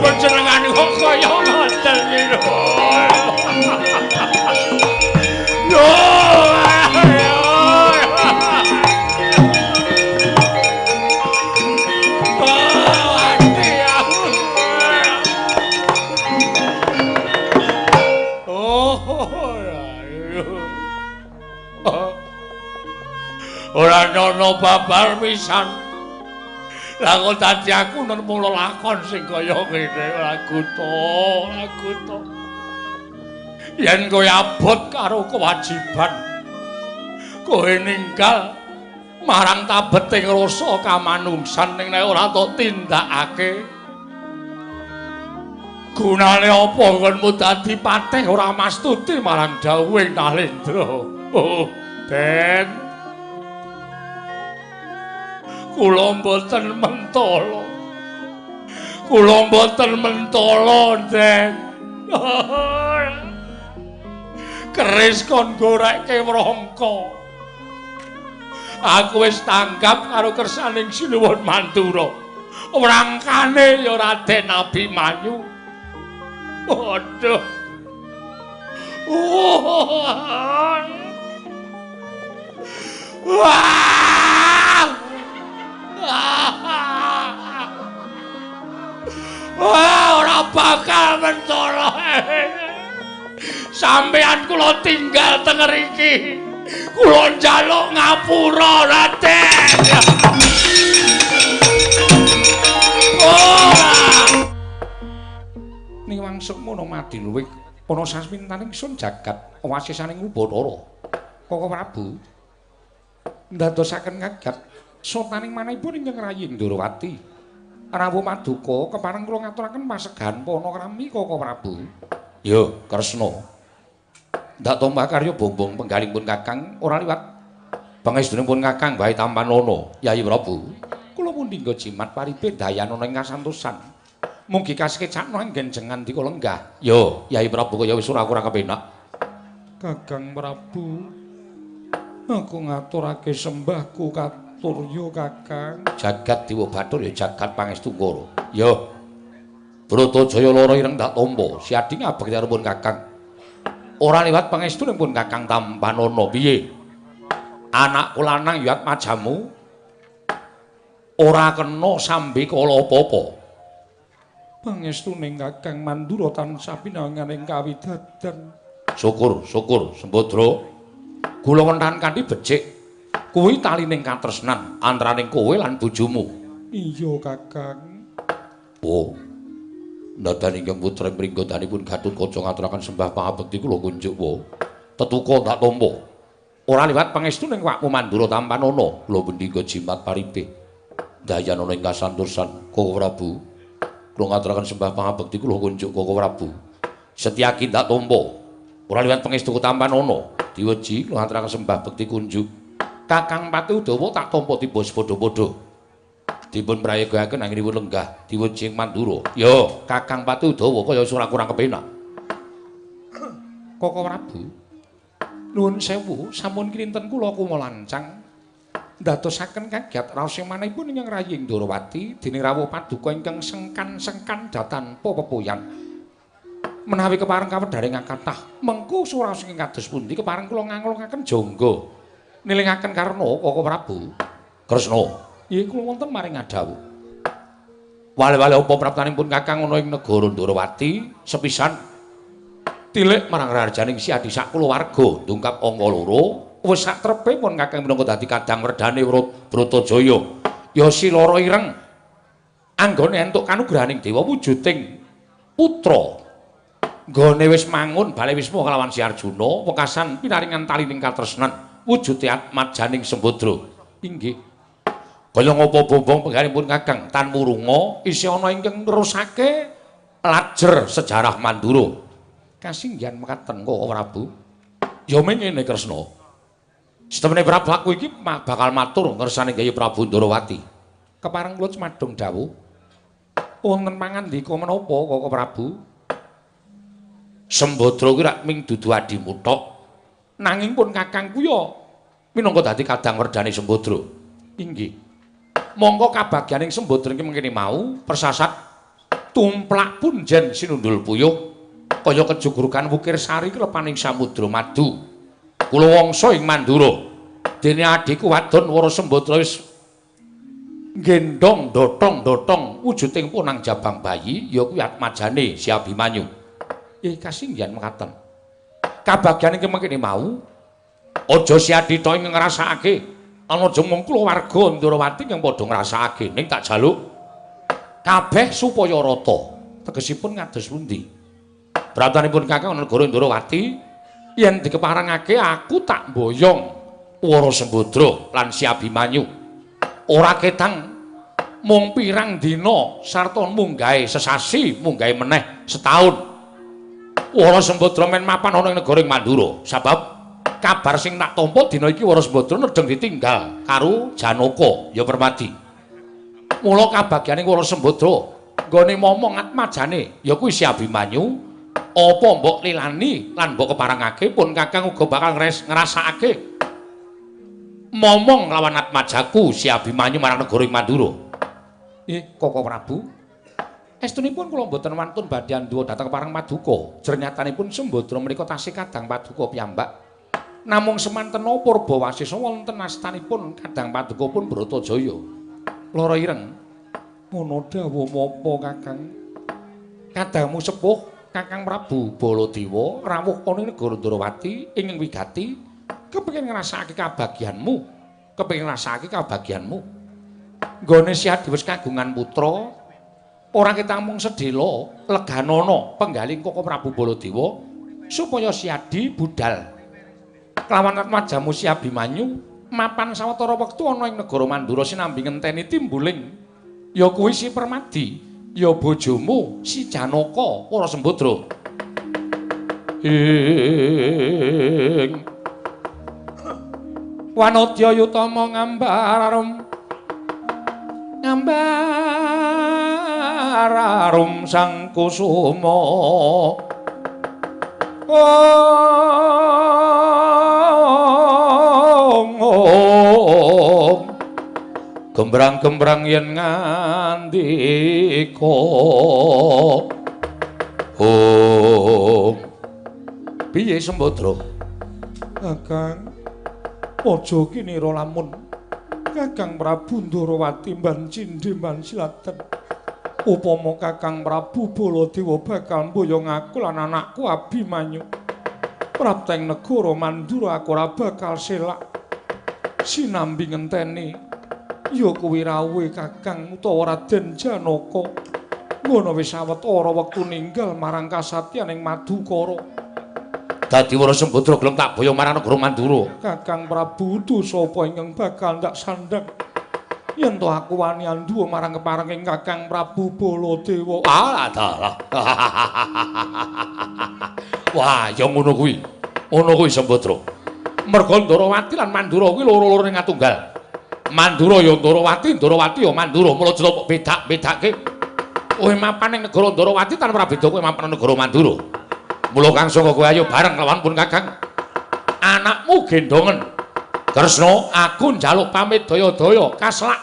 Panjenengan kok kaya ngoten iki. Yo. Ora ana babar pisan. Lah kok dadi aku nemu lelakon sing kaya ngene ora guto, ora guto. Yen kowe abot karo kewajiban, kowe ninggal marang tabeting rasa kamanungsan ning nek ora tok tindakake. Gunane apa nggonmu dadi patih ora mastuti marang dawuhing Nalendra. Oh, Den. Kula mboten mentala. Kula mboten mentala, Den. Keris kon gorekke wrangka. Aku wis tanggap karo kersaning Sinuwun Mandura. Wrangkane ya Raden Abimanyu. Waduh. Wah. Wah, ora bakal mentala. Sampeyan kula tinggal teng ngriki. Kula njaluk ngapura, Raden. Ora. Niwang sukmana madiluwih ana sasmintaning sun jagat wasisaning Ubathara. Koko Prabu ndadosaken kaget sotaning manahipun ingkang rayi Ndorowati. Rawuh maduka kepareng kula ngaturaken pasegahan panakrami Koko Prabu. Ya, Kresna. Ndak tambah karya bombong penggalipun Kakang ora liwat pangestunipun Kakang bae tampanana, Yayi Prabu. Kula pundi nggo jimat paripe dayanana ing kasantosan. Mugi kasekecakna anggen jengan dika lenggah. Ya, Yayi Prabu kaya wis ora kurang kepenak. Kakang Prabu, aku ngaturake sembahku katurya Kakang. Jagat Dewa Bathara ya jagat pangestu Kara. Ya. Bratajaya lara ireng tak tampa. Siadi ngabekti Kakang. Ora liwat pangestunipun Kakang tampanana. Piye? Anakku lanang ya majamu ora kena sambe kala apa-apa. Pangestuning Kakang Mandura tansah pinanganing kawidadan. Syukur, syukur, Sembadra. Kula wonten kanthi becik. Kuwi talining katresnan antaraning kowe lan bojomu. Iya, Kakang. Oh. Ndadan ingkang putra mringgotanipun Gatotkaca ngaturaken sembah pangabekti kula kunjuk wa. Tetuka tak tampa. Ora liwat pangestuning wakmu Mandura tampanana. Kula bendika jimat paripe. Dayanana ing kasantosan, Koko Prabu. Kula ngaturaken sembah pangabekti kula kunjuk Koko Prabu. Setyaki tak tampa. Ora liwat pangestuku tampanana. Diweji kula ngaturaken sembah bekti kunjuk. Kakang Pati Udawa tak tampa tiba sepadha-padha. Dipun prayogaken anggenipun lenggah diweji ing Mandura. Ya, Kakang Pati Udawa kaya ora kurang kepenak. Koko Prabu, nuwun sewu, sampun kinten kula kumalancang ndadosaken kagiat raos ing manahipun ingkang rayi Ndorowati dening rawuh paduka ingkang sengkan-sengkan datanpa pepoyan. Menawi kepareng kawedharing kathah, mengko suraos ing kados pundi kepareng kula nganglungaken jangga nilingaken karna Koko Prabu. Kresna, nggih kula wonten maring ngadhawuh. Wale-wale apa praptanipun Kakang ana ing negara Ndorowati sepisan tilik marang rajaning Siadi sak kulawarga ndungkap angka loro wis sak trepe pun Kakang minangka dadi kadang werdane Bratajaya. Ya si lara ireng anggone entuk kanugrahaning dewa wujuding putra. Nggone wis mangun bale wisma kalawan Si Arjuna wekasan pinaringan talining katresnan wujude atmajaning Sembadra. Inggih. Kaya ngapa bombong penggalipun Kakang tan wurunga isih ana ingkang nerusake lajer sejarah Mandura. Kasinggihan mekaten Koko Prabu. Ya mengene Kresna. Setemene Prabu aku iki bakal matur ngersane Kyai Prabu Ndorowati. Kepareng kula cumadung dawuh. Wonten pangandika menapa Koko Prabu? Sembadra kuwi rak ming dudu adimu tok. Nanging pun Kakangku ya minangka dadi kadang werdane Sembadra. Inggih. Mongko kabagyaning Sembadra iki mengkene mau persasat Tumplak punjen sinundul puyuh kaya kejugurukan wukir sari klepaning samudra madu. Kula wangsa ing Mandura. Dene adhiku wadon Wara Sembadra wis nggendhong dotong-dotong wujuding punang jabang bayi ya kuwi atmajane si Abimanyu. Kasinggihan mekaten. Kabagyan ing mengkene mau aja si Aditha ing ngrasakake, ana aja mung kulawarga Ndrawati kang padha ngrasakake, ning tak jaluk kabeh supaya rata. Tegesipun ngados pundi? Bratanipun Kakang ana negara Ndrawati yen dikeparengake aku tak mboyong Wara Sembadra lan si Abimanyu. Ora ketang mung pirang dina sarta munggahe sesasi, munggahe meneh setahun. Wara Sembadra men mapan ana ing negara Mandura. Sabab kabar sing tak tampa dina iki Wara Sembadra nedeng ditinggal karo Janaka ya Permadi. Mula kabagyane Wara Sembadra nggone momong atmajane ya kuwi si Abimanyu, apa mbok lilani lan mbok keparengake pun Kakang uga bakal ngrasakake momong lawan atmajaku si Abimanyu marang negara Mandura. Koko Prabu, estunipun kula mboten wantun badhe anduwa dhateng parang paduka. Jernyatanipun Sembadra menika tasih kadang paduka piyambak. Namung semantena Purbawasesa wonten astanipun kadang paduka pun Bratajaya. Lara ireng. Ngono dawuh menapa Kakang? Kadangmu sepuh Kakang Prabu Baladewa rawuh ana ing negara Ndrawati ing wigati kepengin ngrasakake kabagyanmu, kepengin ngrasakake kabagyanmu. Nggone si Adi wis kagungan putra, ora ketang mung sedhela leganana penggaling Koko Prabu Baladewa supaya si Adi budal kelawan atmajamu si Abimanyu mapan sawetara wektu ana ing negara Mandura sinambi ngenteni timbuling ya kuwi si Permadi ya bojomu si Janaka Wara Sembadra. Ing wanodya yutama ngambar arum ngambar arum sang kusuma. Ong gembrang-gembrang yen ngandika. Ong piye Sembadra? Kakang aja kinira lamun Kakang Prabu Ndrawati mban cindhe mban silaten. Upama Kakang Prabu Baladewa bakal mboyong aku lan anakku Abimanyu prapteng negara Mandura aku ora bakal selak. Sinambi ngenteni ya kuwi rawuhe Kakang utawa Raden Janaka. Ngono wis sawetara wektu ninggal marang kasatyan ing Madukara. Dadi Wara Sembadra gelem tak boyong marang negara Mandura. Kakang Prabu dosa apa ingkang bakal ndak sandhang yen to aku wani anduwa marang keparenging Kakang Prabu Baladewa. Ah, dalah. Wah, ya ngono kuwi. Ngono kuwi Sembadra. Merga Ndrawati lan Mandura kuwi loro-lorone ngatunggal. Mandura ya Ndrawati, Ndrawati ya Mandura. Mula aja mbok bedak-bedake. Kowe mapan ing negara Ndrawati tanpa beda kowe mapan ing negara Mandura. Mula kang saka kowe ayo bareng lawan pun Kakang. Anakmu gendongen. Kresna, aku njaluk pamit daya-daya kaslak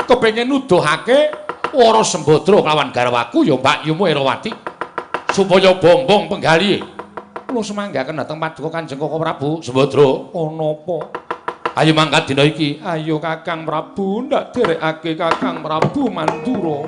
kepengin nuduhake Wara Sembadra kelawan garwaku ya Mbakyumu Erawati supaya bombong penggalihe. Kula semanggaken dhateng paduka Kanjeng Koko Prabu Sembadra. Ana apa? Ayo mangkat dina iki. Ayo Kakang Prabu ndak derekake Kakang Prabu Mandura.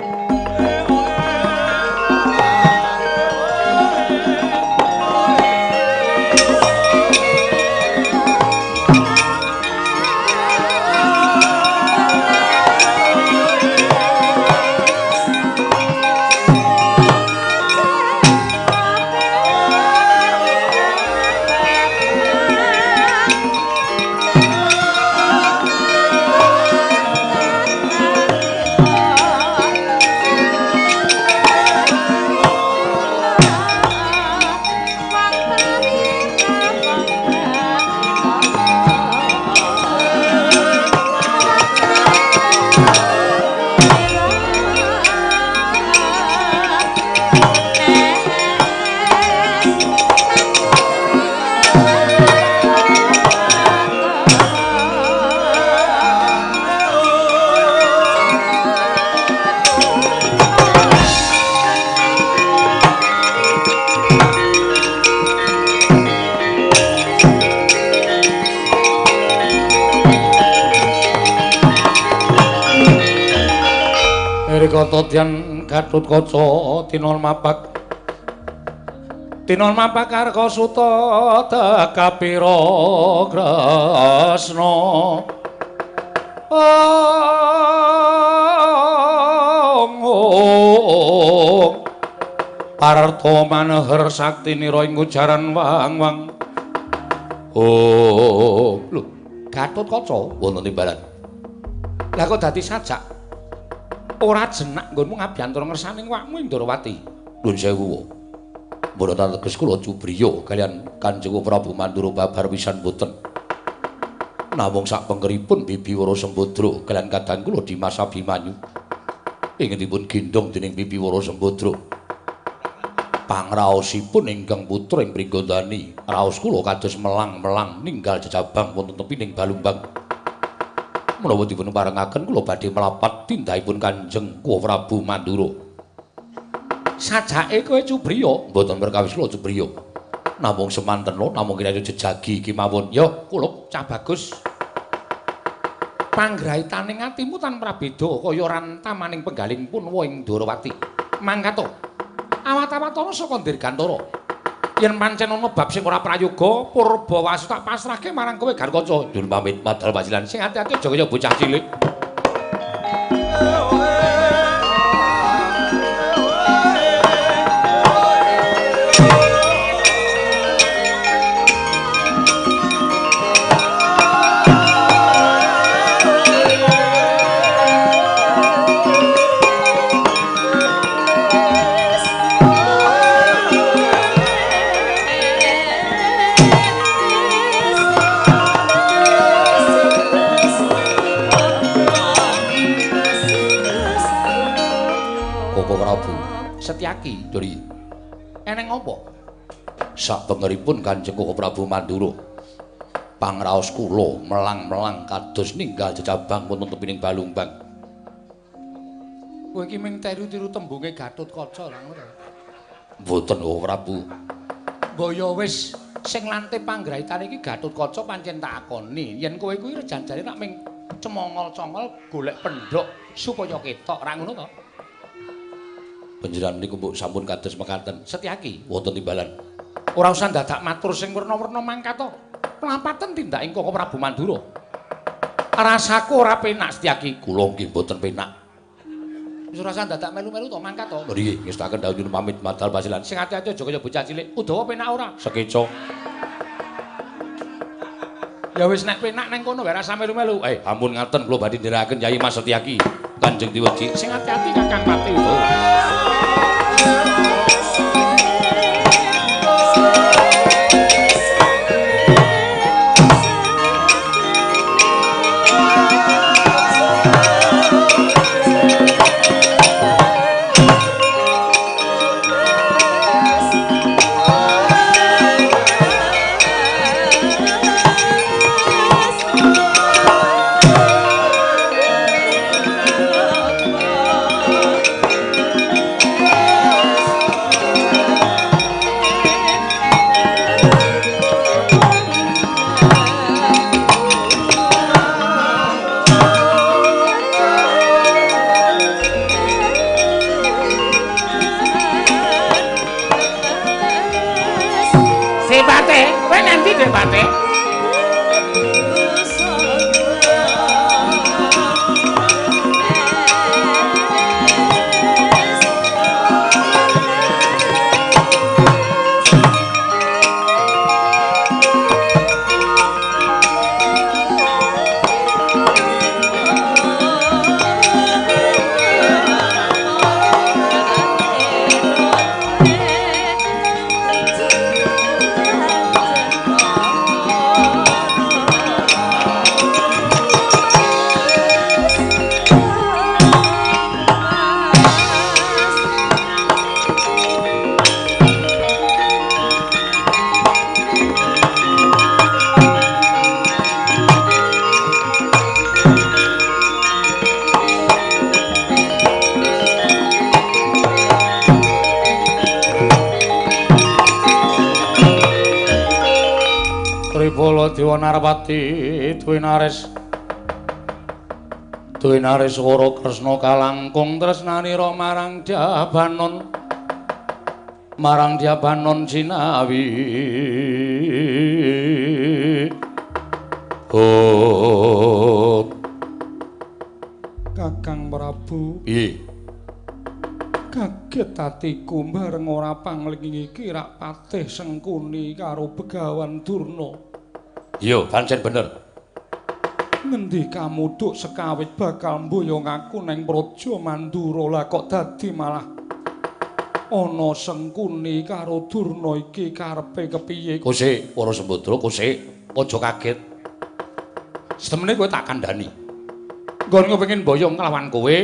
Rikata dyan Gatotkaca tinol mapak. Tinol mapak Karka Suta Kapira Kresna. Ong Parta Maneher sakti nira ing ujaran wang-wang. Oh, lho, Gatotkaca wonten timbalan. Lah kok dadi sajak? Ora jenak nggonmu ngabyantara ngersaning wakmu Indrawati. Nuwun sewu. Mboten teges kula cubriya kaliyan Kanjeng Prabu Mandura babar pisan mboten. Namung sak pengkeripun Bibi Wara Sembadra kaliyan kadang kula Dimas Abimanyu ingkang dipun gendhong dening Bibi Wara Sembadra. Pangraosipun ingkang putra ing Pringgondani, raos kula kados melang-melang ninggal jejabang wonten tepining Balumbang. Menawa dipun parengaken kula badhe mlapat tindakipun Kanjeng Prabu Mandura. Sajake kowe cubriya, mboten perkawis kula cubriya. Namung semantena namung kiranya jejagi kemawon. Ya, kula cah bagus. Panggraitaning atimu tan prabeda kaya rantamaning penggaling punwa ing Ndorowati. Mangkato. Awat-awatana saka Dirgantara. Yen pancen ana bab sing ora prayoga, Purbawasu tak pasrahke marang kowe Garkaca. Nyuwun pamit madal pasilan. Sing ati-ati aja kaya bocah cilik. Setyaki, Duri. Eneng apa? Sak pengeripun Kanjeng Prabu Mandura. Pangraos kula melang-melang kados ninggal jejabang wonten tepining Balumbang. Kowe iki ming tiru-tiru tembunge Gatotkaca lha ngono. Mboten, oh Prabu. Mbok ya wis sing lante panggraitane iki Gatotkaca pancen tak akoni. Yen kowe kuwi rejanjane tak ming cemongol-congol golek pendhok supaya ketok, ra ngono to? Panjenengan niku mbok sampun kados mekaten. Setyaki wonten timbalan. Ora usah dadak matur sing werna-werna mangkat to. Plampaten tindak ing Koko Prabu Mandura. Rasaku ora penak Setyaki. Kula nggih mboten penak. Wis ora usah dadak melu-melu to mangkat to. Nggih, ngestaken dawuh nyuwun pamit madal pasilan. Sing ati-ati aja kaya bocah cilik. Udawa penak ora? Sekeca. Ya wis nek penak nang kono wae rasa melu-melu. Ampun ngaten kula badhe nderekaken Yai Mas Setyaki. Kanjeng Diwedi. Sing ati-ati Kakang Pati Udawa. Tripala Dewa Narpati Dwinares. Duwinareswara Kresna kalangkung tresnanira marang Dyabanon. Marang Dyabanon jinawi. Oh. Kakang Prabu. Piye? Kaget atiku bareng ora pangling iki rak Patih Sengkuni karo Begawan Durna. Iya, pancen bener. Ngendi kamuduk sekawit bakal mboyong aku neng Praja Mandura, lah kok dadi malah ana Sengkuni karo Durna iki karepe kepiye? Kosik, para Sembadra, kosik, aja kaget. Setemene kowe tak kandhani. Nggon kepengin mboyong kelawan kowe,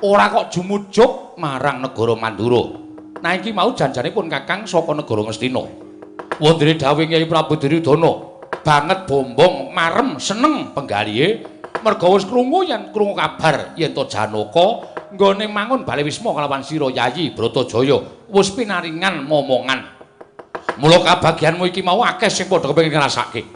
ora kok jumujuk marang negara Mandura. Nah iki mau janjane pun Kakang saka negara Ngastina. Wondene dawuh Kyai Prabu Duryudana banget bombong marem seneng penggalihe merga wis krungu yen krungu kabar yen to Janaka nggone mangun bale wisma kelawan sira Yayi Bratajaya wis pinaringan momongan. Mula kabagyanmu iki mau akeh sing padha kepengin ngrasake.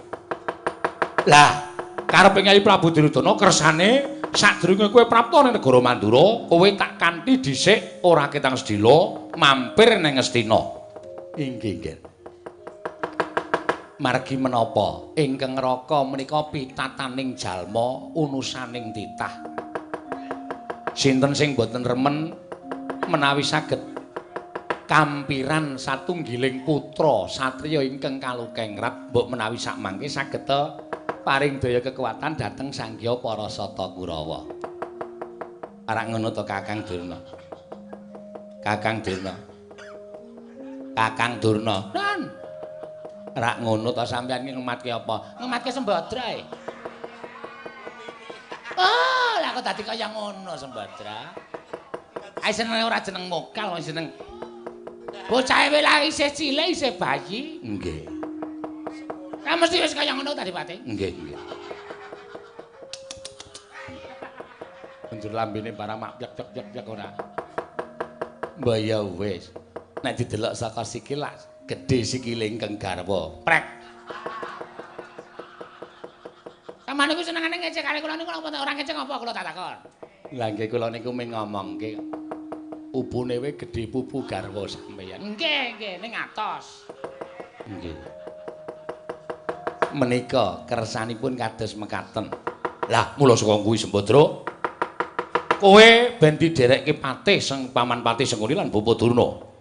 Lah karepe Kyai Prabu Duryudana kersane sadurunge kowe prapta ning negara Mandura, kowe tak kanthi dhisik ora ketang sedhela mampir ning Ngastina. Inggih, nggih. Margi menapa ingkang neraka menika pitataning jalma unusaning titah. Sinten sing boten remen menawi saged kampiran satunggiling putra satriya ingkang kalukengrat mbok menawi sakmangke saged paring daya kekuatan dhateng Sanggya para Sata Kurawa. Arak ngono to Kakang Durna. Kakang Durna. Kakang Durna. Nan. Rak ngono to sampeyan iki ngematke apa? Ngematke Sembadra e. Oh, lah kok dadi kaya ngono Sembadra. Ae senenge ora jeneng mokal, seneng bocah e lha isih cilik, isih bayi. Nggih. Lah mesti wis kaya ngono tadi Pati. Nggih, nggih. Banjur lambene para mak pyek pyek pyek ora. Mbah ya wis. Nek didelok saka sikil lak gedhe sikile ingkang garwa. Prek. Sampeyan niku senengane ngecek kali kula niku napa ora ngecek apa kula tak takon. Lah nggih kula niku mung ngomongke pupune we gedhe pupu garwa sampeyan. Nggih, nggih ning atos. Nggih. Menika kersanipun kados mekaten. Lah mula saka kuwi Sembadra, kowe ben didherekke patih sing paman Patih Sengkuni lan Bapa Durna.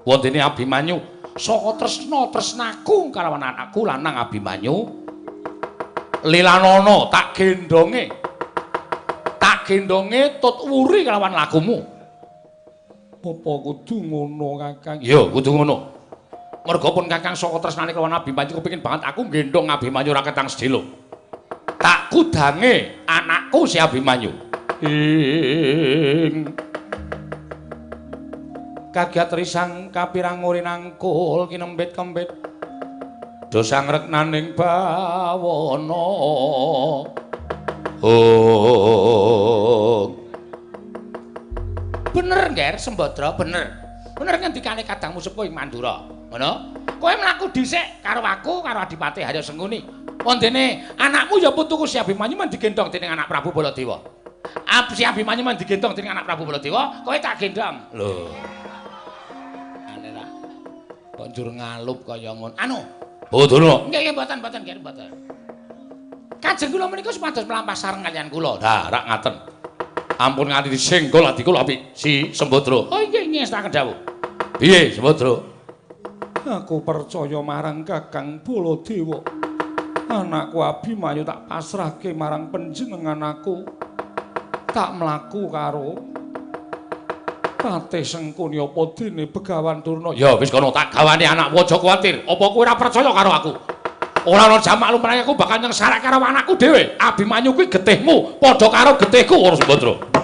Wontene Abimanyu saka tresna tresnaku kalawan anakku lanang Abimanyu lilanana tak gendonge. Tak gendonge tut wuri kalawan lakumu. Apa kudu ngono Kakang? Iya, kudu ngono. Merga pun Kakang saka tresnane kelawan Abimanyu kepengin banget aku nggendhong Abimanyu ra ketang sedhela. Tak kudange anakku si Abimanyu. Ing kagiat risang kapirang uri nangkul kinembit-kembit do sangreknaning bawana. Oh. Bener, Nger, Sembadra, bener. Bener ngendikane kadangmu sepuh ing Mandura. Ngono? Kowe mlaku dhisik karo aku karo Adipati Harya Sengkuni. Wondene anakmu ya putuku si Abimanyu men digendhong dening anak Prabu Baladewa. Si Abimanyu men digendhong dening anak Prabu Baladewa, kowe tak gendhong. Lho. Aneh ra. Kok njur ngalup kaya ngono. Anu, Durna. Nggih, nggih mboten, mboten, nggih mboten. Kajeng kula menika supados mlampah sareng kaliyan kula. Lah, rak ngaten. Ampun nganti disenggol ati kula apik si Sembadra. Oh nggih, ngestaken dawuh. Piye Sembadra? Aku percaya marang Kakang Baladewa. Anakku Abimanyu tak pasrahke marang panjenengan aku. Tak mlaku karo Patih Sengkuni apa dene Begawan Durna. Ya wis kono tak gawane anakmu aja kuwatir. Apa kowe ora percaya karo aku? Ora ana jamak lumrahe aku bakal nyengsarak karo anakku dhewe. Abimanyu kuwi getihmu padha karo getihku ora Sembadra.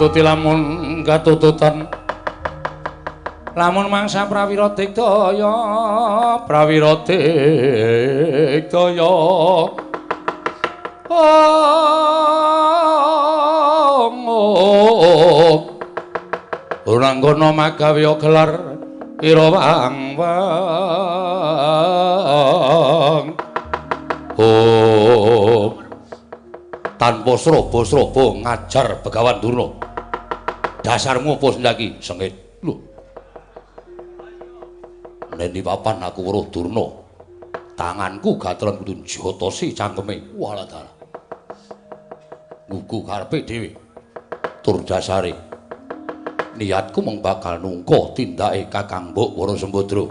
Ditututi lamun katututan lamun mangsa prawira digdaya prawira digdaya Runanggana magawe gelar ira wang wang. Oh, tanpa srobo-srobo ngajar Begawan Durna. Dasarmu apa sendaki sengit? Lho. Nendi papan aku weruh Durna. Tanganku gatelan kudu jotosi cangkeme. Walah dalah. Ngugu karepe dhewe. Tur dasare niatku mung bakal nungka tindake Kakang Mbok Wara Sembadra.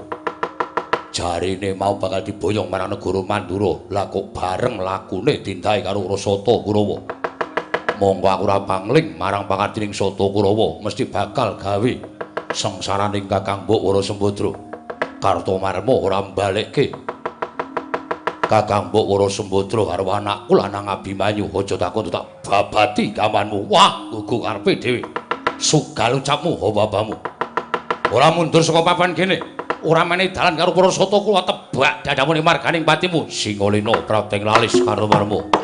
Jarine mau bakal diboyong marang negara Mandura. Lah kok bareng lakune tindake karo Sata Kurawa. Monggo aku ora pangling marang pangardining Sata Kurawa, mesti bakal gawe sengsaraning Kakang Mbok Wara Sembadra. Kartomarma ora mbalekke Kakang Mbok Wara Sembadra karo anakku lanang Abimanyu. Aja takon tak babati gamanmu. Wah, gugu karepe dhewe. Sugal ucapmu hawa-hawamu. Ora mundur saka papan kene. Ora menehi dalan karo para sata kula tebak dadamu ning marganing patimu. Singalena prapteng lalis Kartomarma.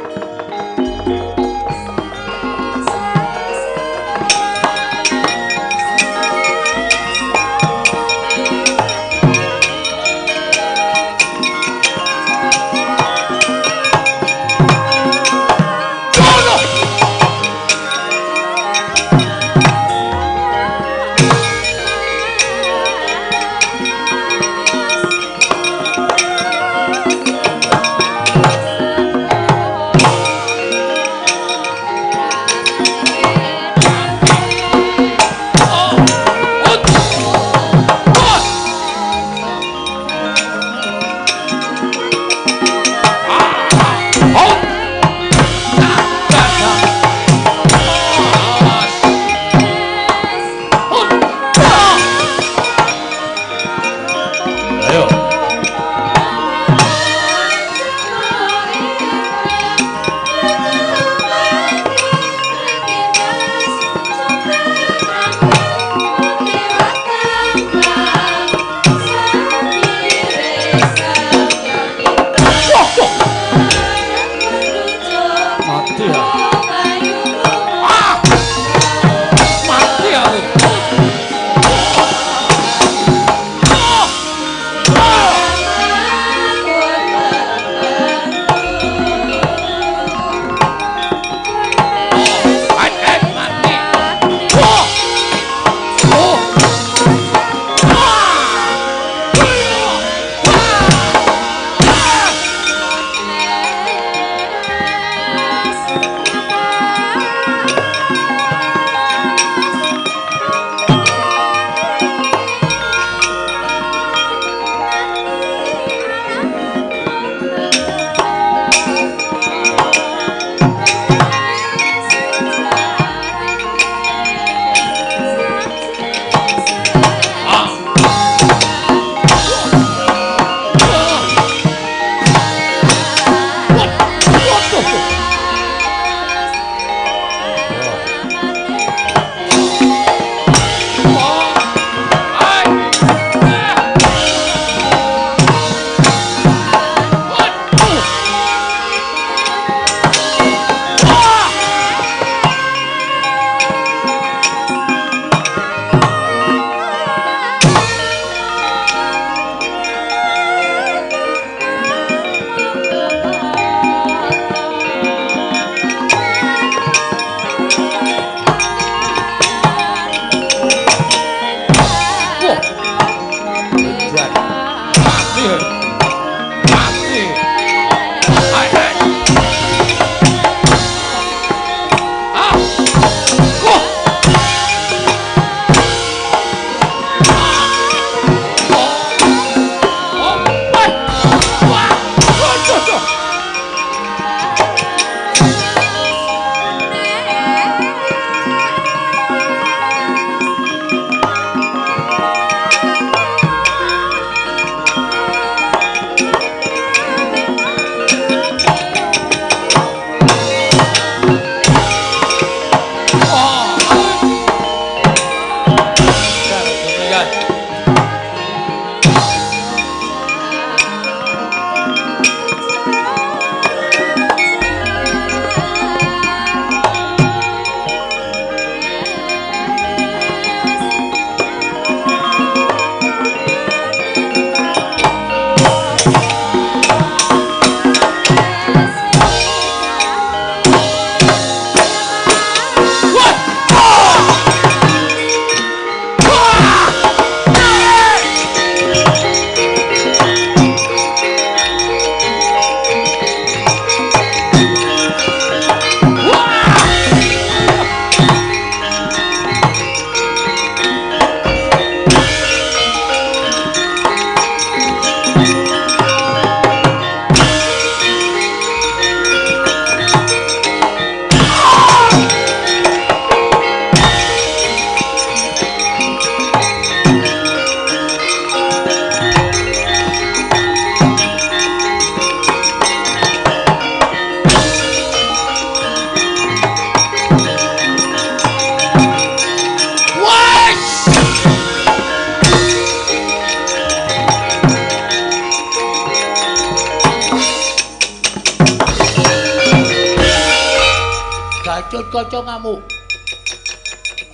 Gatotkaca ngamuk.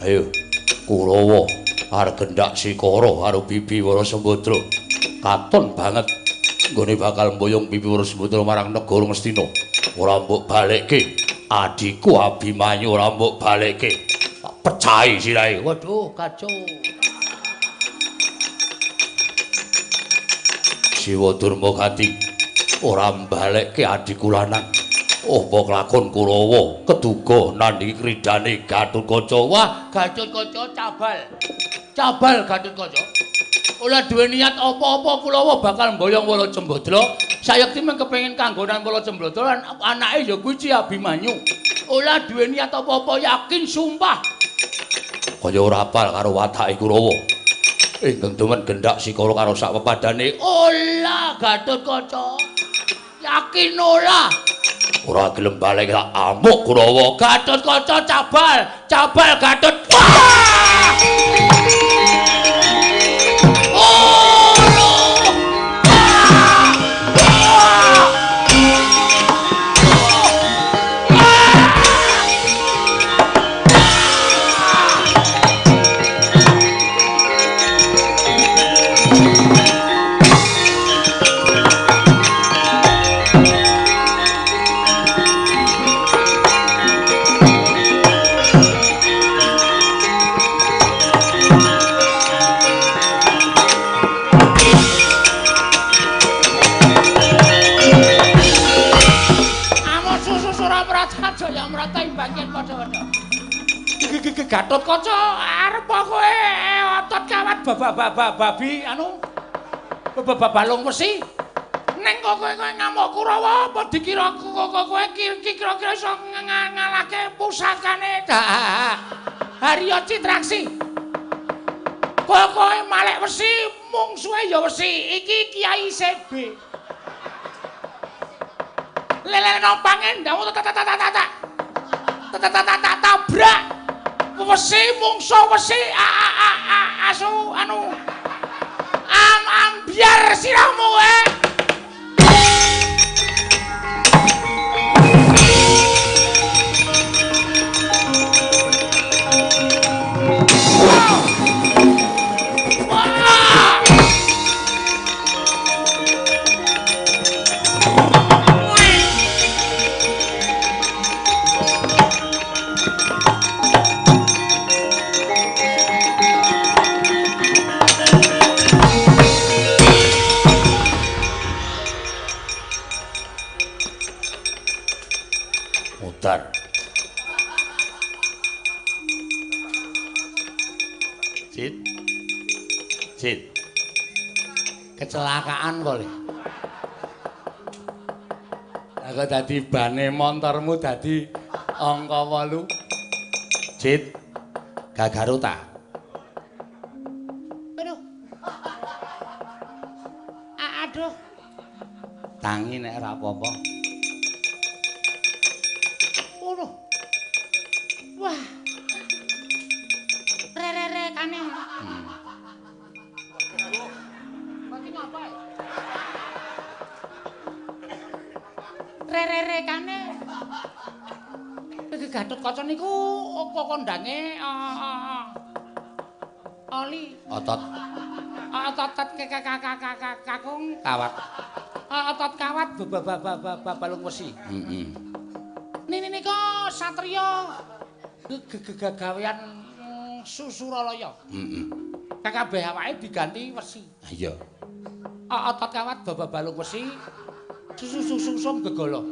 Ayo Kurawa arep gendak Sikara karo Bibi Wara Sembadra. Katon banget nggone bakal mboyong Bibi Wara Sembadra marang negara Ngastina. Ora mbok balekke adhiku Abimanyu, ora mbok balekke. Tak pecahi sirahe. Waduh, kacau. Siwa Durmagati ora mbalekke adhiku lanang. Apa kelakon Kurawa keduga nandhingi kridane Gatotkaca. Wah, Gatotkaca cabal. Cabal Gatotkaca. Ora duwe niat apa-apa Kurawa bakal mboyong Wara Sembadra. Sayekti mung kepengin kanggonan Wara Sembadra lan anake ya kuwi Abimanyu. Ora duwe niat apa-apa, yakin sumpah. Kaya ora apal karo watake Kurawa. Ingkang demen gendak Sikara karo sak pepadane. Ola Gatotkaca. Yakin ora. Ora gelem balik tak amuk Kurawa. Gatotkaca cabal, cabal Gatot. Wah! Oh! Gatotkaca arep kowe otot kawat babi anu balung wesi ning kok kowe ngamuk Kurawa apa dikira kowe kira-kira iso ngalahke pusakane Harya Citraksi. Kowe malek wesi mungsuhe ya wesi iki Kiai CB lele nompange ndawu tak tabrak wesi mungsuh wesi asu anu am ambiar sirahmu Cit. Kecelakaan kok le. Lah kok dadi bane montormu dadi angka 8. Cit. Gagaru ta? Aduh. Aduh. Tangi nek ora apa-apa. Waduh. Wah. Re-re-rekane. Re-re-rekane. Iki Gatotkaca niku kondange oli otot. Otot kakung kawat. Otot kawat balung wesi. Heeh. Nini nika satriya gegawean Susuralaya. Heeh. Kabeh awake diganti wesi. Iya. Otot kawat balung wesi. Susu-susum gegala.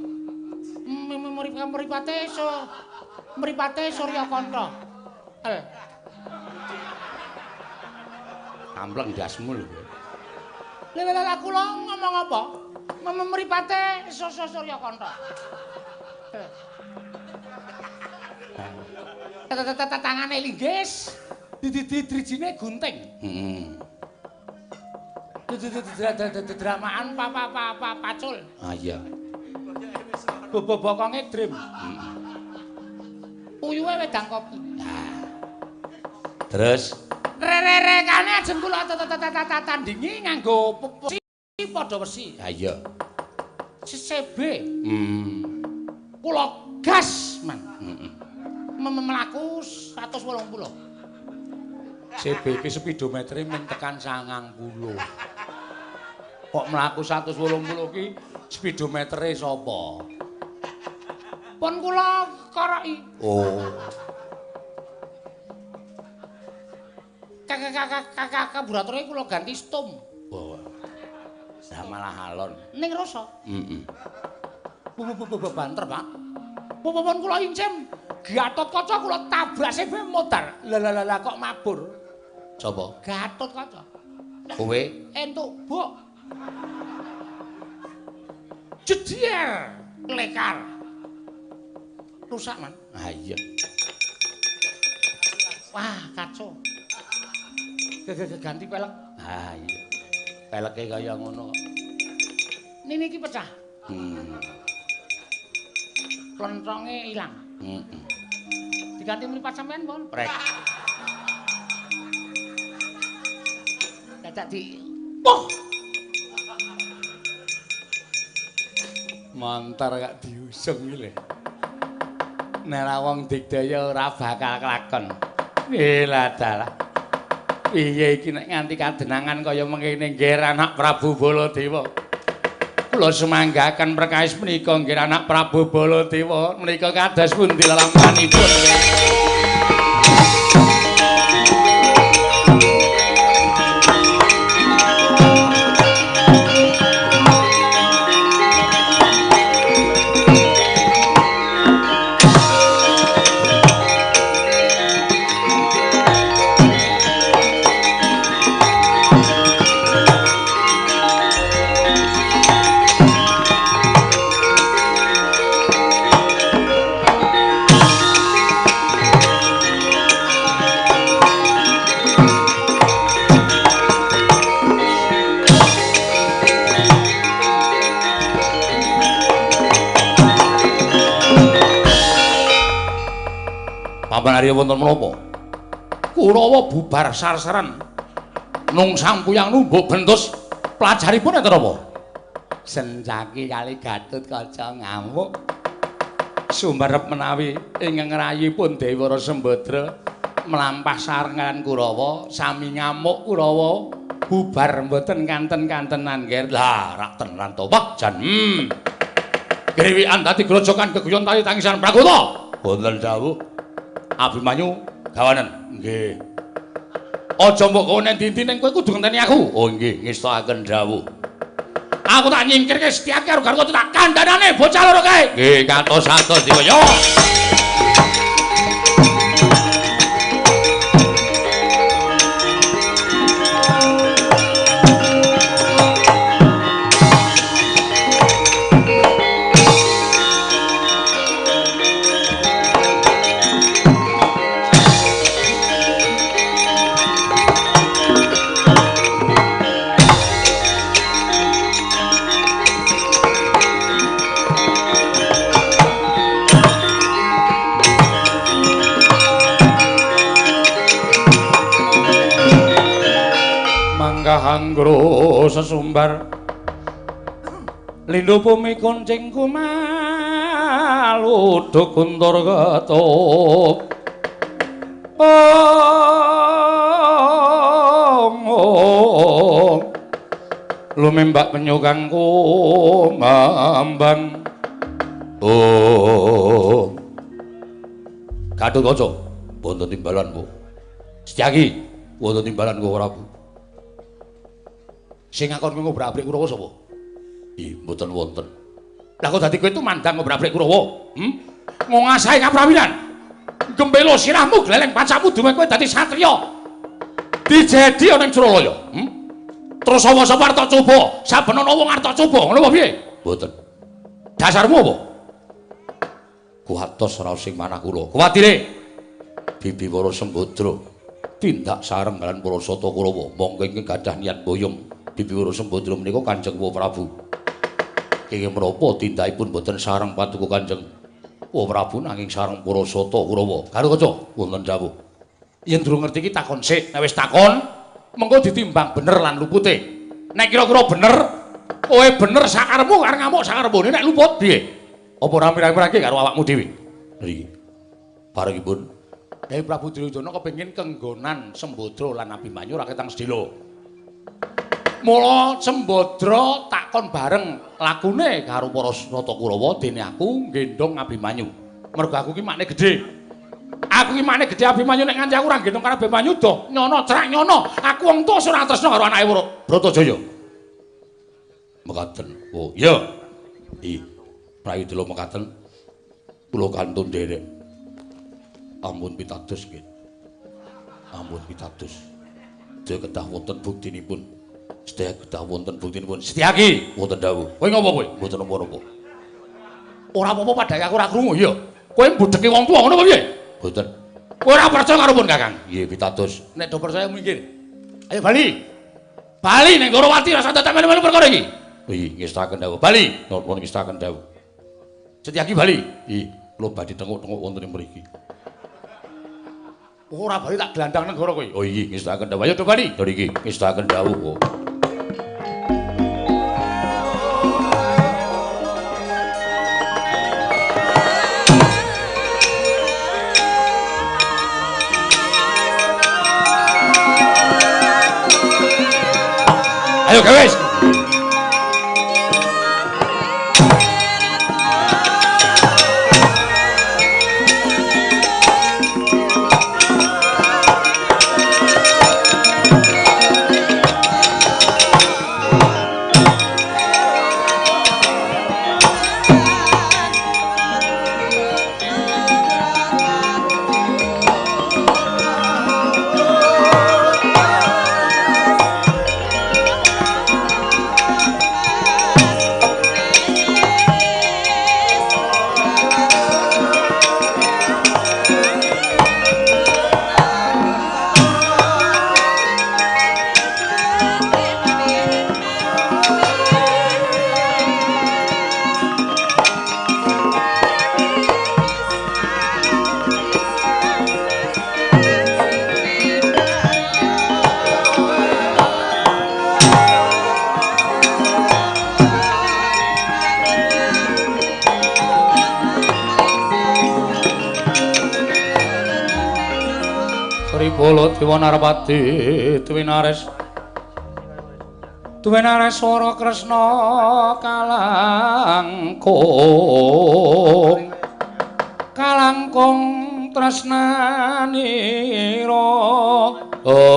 Mripate mripate Suryakanta. El. Ampleng ndasmu lho kowe. Lha lha kula ngomong apa? Mripate Suryakanta. Tangane linggis, drijine gunting. Heeh. Dramaan pacul. Ah iya. Bobokonge drim. Puyuhe wedang kopi. Terus re-re-rekane ajeng kula tandingi nganggo wesi padha wesi. Ha iya. CB. Kula gas, Man. Heeh. Mlaku 180. CB iki speedometere mung tekan 90. Kok mlaku 180 ki speedometere sapa? Pun kula koroki. Oh. Karburatore kula ganti stum. Oh. Lah malah alon. Ning rasa. Heeh. Banter, Pak. Pun kula incim Gatot Kaca kula tabrak CB modar. Lah lah lah kok mabur. Sapa? Gatot Kaca. Kowe entuk buk. Jedier lekar. Rusak, Man. Ah iya. Wah, kacau. Ganti pelek. Ah iya. Peleke kaya ngono kok. Nini iki pecah. Klontonge ilang. Heeh. Diganti mripat sampean, Pon. Prek. Dadak di poh. Montor gak diusung iki lho. Nek ra wong digdaya ora bakal kelakon. Lah dalah. Piye iki nek nganti kadenangan kaya mengene nggih anak Prabu Baladewa. Kula sumanggaken perkawis menika nggih anak Prabu Baladewa menika kados pundi lelampahanipun. Paman Arya wonten menapa? Kurawa bubar sarsaran nung sampuyang numbuk bentus pelajaripun enten apa? Sencaki kali Gatot Kaca ngamuk. Sumerep menawi ingkang rayipun Dewara Sembadra mlampah sarengan Kurawa sami ngamuk Kurawa bubar mboten kanten-kantenan nggih. Lah rak tenan to. Wah jan. Griwikan dadi grojokan geguyon tali tangisan Prakota. Wonten dawuh. Abimanyu gawanen. Nggih. Aja mbok kowe nang ndi-ndi ning kowe kudu ngenteni aku. Oh nggih, ngestokaken dawuh. Aku tak nyingkirke Setyaki karo Garwa tak kandhanane bocah loro kae. Nggih, katos-atos dikaya. Hanggro sesumbar lindhu bumi kuncing kumaluduk guntur ketup ong lumembak penyu kang kumambang. Oh Gatot Kaca wonten timbalan Bu. Setyaki wonten timbalan ku Prabu. Sing ngakon kowe ngobrak-abrik Kurawa sapa? Ih, mboten wonten. Lah kok dadi kowe tumandang ngobrak-abrik Kurawa? Ngongasahi kaprawiran. Gembelo sirahmu gleleng pacamu duwe kowe dadi satriya. Dijedi ana ing Suralaya. Terus sapa-sapa arep tak coba? Saben ana wong arep tak coba, ngono apa piye? Mboten. Dasarmu apa? Kuwatos raos sing manah kula. Kuwatire Bibi Wara Sembadra tindak sareng kalian para sata Kurawa mongko ingkang gadah niat boyong Bibi Wara Sembadra menika Kanjeng Prabu. Kenging menapa tindakipun boten sareng paduka Kanjeng Prabu nanging sareng para sata Kurawa. Karo kaca wonten dawuh. Yen durung ngerti iki takon sik. Nek wis takon mengko ditimbang bener lan lupute. Nek kira-kira bener, kowe bener sakarepmu arep ngamuk sakarepmu. Nek luput piye? Apa ora mirang-mirangke karo awakmu dhewe? Nggih. Barengipun Dewi Prabu Duryudana kepengin kenggonan Sembadra lan Abimanyu ora ketang sedhela. Mula Sembadra takon bareng lakune karo para Rata Kurawa dene aku nggendhong Abimanyu. Mergo aku ki makne gedhe. Aku ki makne gedhe Abimanyu nek nganti aku ora nggendhong karo Abimanyu doh nyono cerak nyono. Aku wong tuwa ora tresna karo anake Bratajaya. Mekaten. Oh iya. Ih, prayudala mekaten. Kula kantun nderek. Ampun pitados nggih. Ampun pitados. Sedaya kedah wonten buktinipun. Sedaya kedah wonten buktinipun. Setyaki wonten dawuh. Kowe ngopo kowe? Mboten napa-napa. Ora apa-apa padahal aku ora krungu ya. Kowe mbudheki wong tuwa ngono apa piye? Mboten. Kowe ora percaya karo pun Kakang? Nggih pitados. Nek do percaya minggir. Ayo bali. Bali ning Ndorowati rasa dadak melu-melu perkara iki. Nggih, ngestaken dawuh. Bali. Nuwun ngestaken dawuh. Setyaki bali. Nggih, kula badhe tenguk-tenguk wonten ing mriki. Ora bali tak glandang negara kowe. Oh iya, ngestaken dawuh. Ayo do bali. Lho iki ngestaken dawuh kok. Ayo gawes. Bolo Dewa Narpati Twinares Twinares swara Kresna kalangkung kalangkung tresnanira ong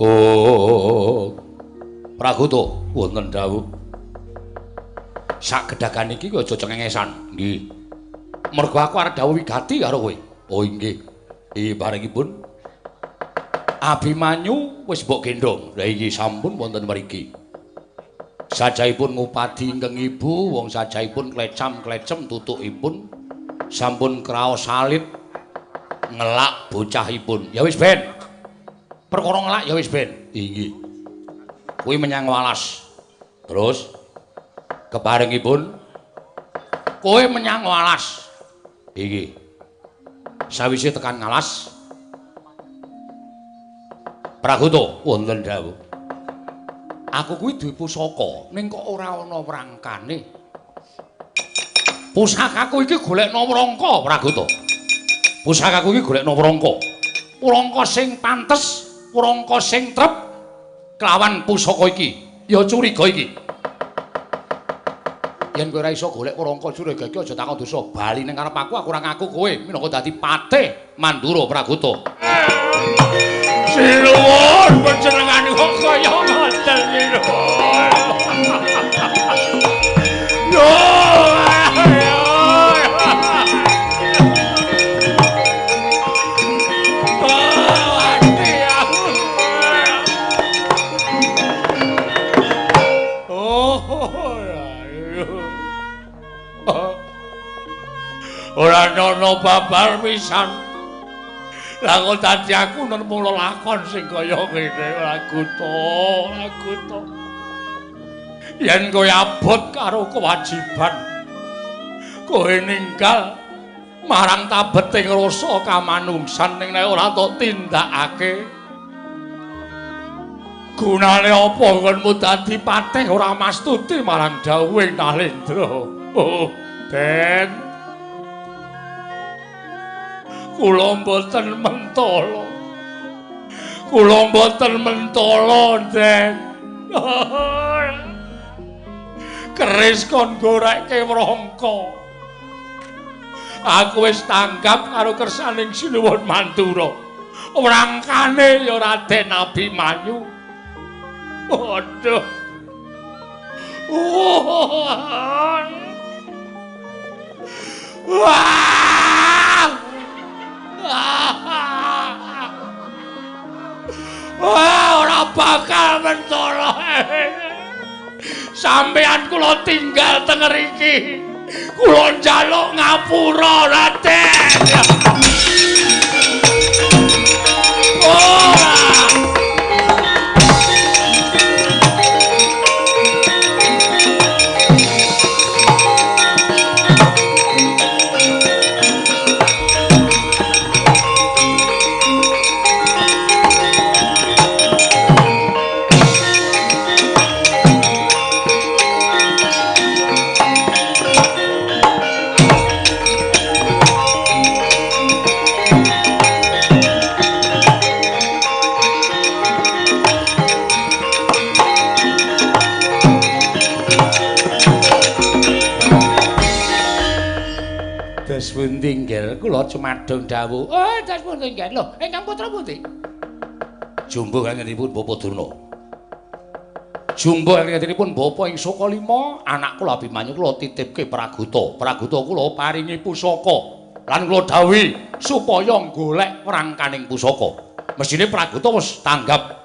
ong Pragoto wonten dawuh sak gedhagan iki aja cengengesan nggih. Mergo aku arep dawuh wigati karo kowe. Oh inggih. Barengipun Abimanyu wis mbok gendhong. Lah iki sampun wonten mriki. Sajahipun ngupadi ingkang ibu, wong sajahipun klecam-klecem tutukipun sampun kraos alit ngelak bocahipun. Ya wis ben. Perkara ngelak ya wis ben. Inggih. Kuwi menyang Walas. Terus keparengipun kowe menyang Walas. Iki. Sawise tekan Ngalas Pragoto wonten dawuh. Aku kuwi duwe pusaka ning kok ora ana wrangkane. Pusakaku iki golekno wrangka, Pragoto. Pusakaku iki golekno wrangka. Wrangka sing pantes, wrangka sing trep kelawan pusaka iki. Ya curiga iki. Yen kowe ora iso golek wrangka curiga iki aja takon dosa. Bali ning ngarep aku, aku ora ngaku kowe minangka dadi patih Mandura Pragoto. Sinuwun panjenengan kok kaya ngoten sinuwun. Yo. Ora ana babar pisan. Lah kok dadi aku nemu lelakon sing kaya ngene ora guto, ora guto. Yen kowe abot karo kewajiban, kowe ninggal marang tabeting rasa kamanungsan ning nek ora tok tindakake. Gunane apa nggonmu dadi patih ora mastuti marang dawuhing Nalendra? Oh. Den. Kula mboten mentala. Kula mboten mentala, Den. Keris kon gorekke wrangka. Aku wis tanggap karo kersaning Sinuwun Mandura. Wrangkane ya Raden Abimanyu. Waduh. Wah. Wah, ora bakal mentala. Sampeyan kula tinggal teng mriki. Kula njaluk ngapura, Raden. Ora. Pundi nggih kula cumadung dawuh. Oh, das pundi nggih. Lho, ingkang putra pundi? Jumbuh kangenipun Bapak Durna. Jumbuh kangenipun Bapak ing Sokalima, anak kula Abimanyu kula titipke Praguta. Praguta kula paringi pusaka lan kula dawuhi supaya golek wrangkaning pusaka. Mesthine Praguta wis tanggap.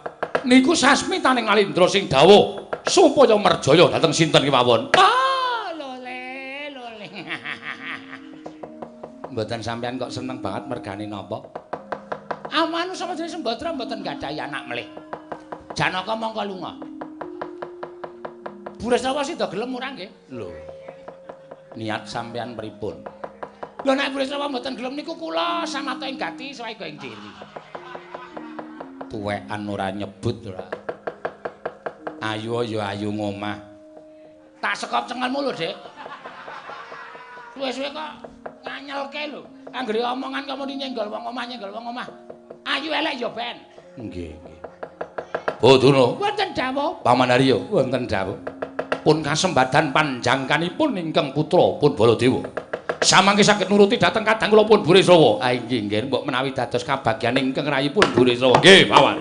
Niku sasmitaning Nalindra sing dawuh supaya merjaya dhateng sinten kemawon. Ah, lole, lole. Mboten sampean kok seneng banget mergane napa? Amanu sama jenenge Sembadra mboten gadhahi anak melih. Janaka mongko lunga. Burisrawa sida gelem ora nggih? Lho. Niat sampean pripun? Lho nek Burisrawa mboten gelem niku kula samata ing gati swaega ing diri. Tuwekan ora nyebut ora. Ayu ya ayu ngomah. Tak sekop cengelmu lho, Dik. Suwe-suwe kok nganyelke lho. Anggere omongan kok muni nyenggol wong omah, nyenggol wong omah. Ayu elek ya ben. Nggih, nggih. Boduna wonten dawuh. Paman Arya wonten dawuh. Pun kasembadan panjangkanipun ingkang putra pun Baladewa. Samangke saged nuruti dhateng kadang kula pun Burisrawa. Ah inggih nggih, mbok menawi dados kabagyan ingkang rayipun Burisrawa. Nggih, Paman.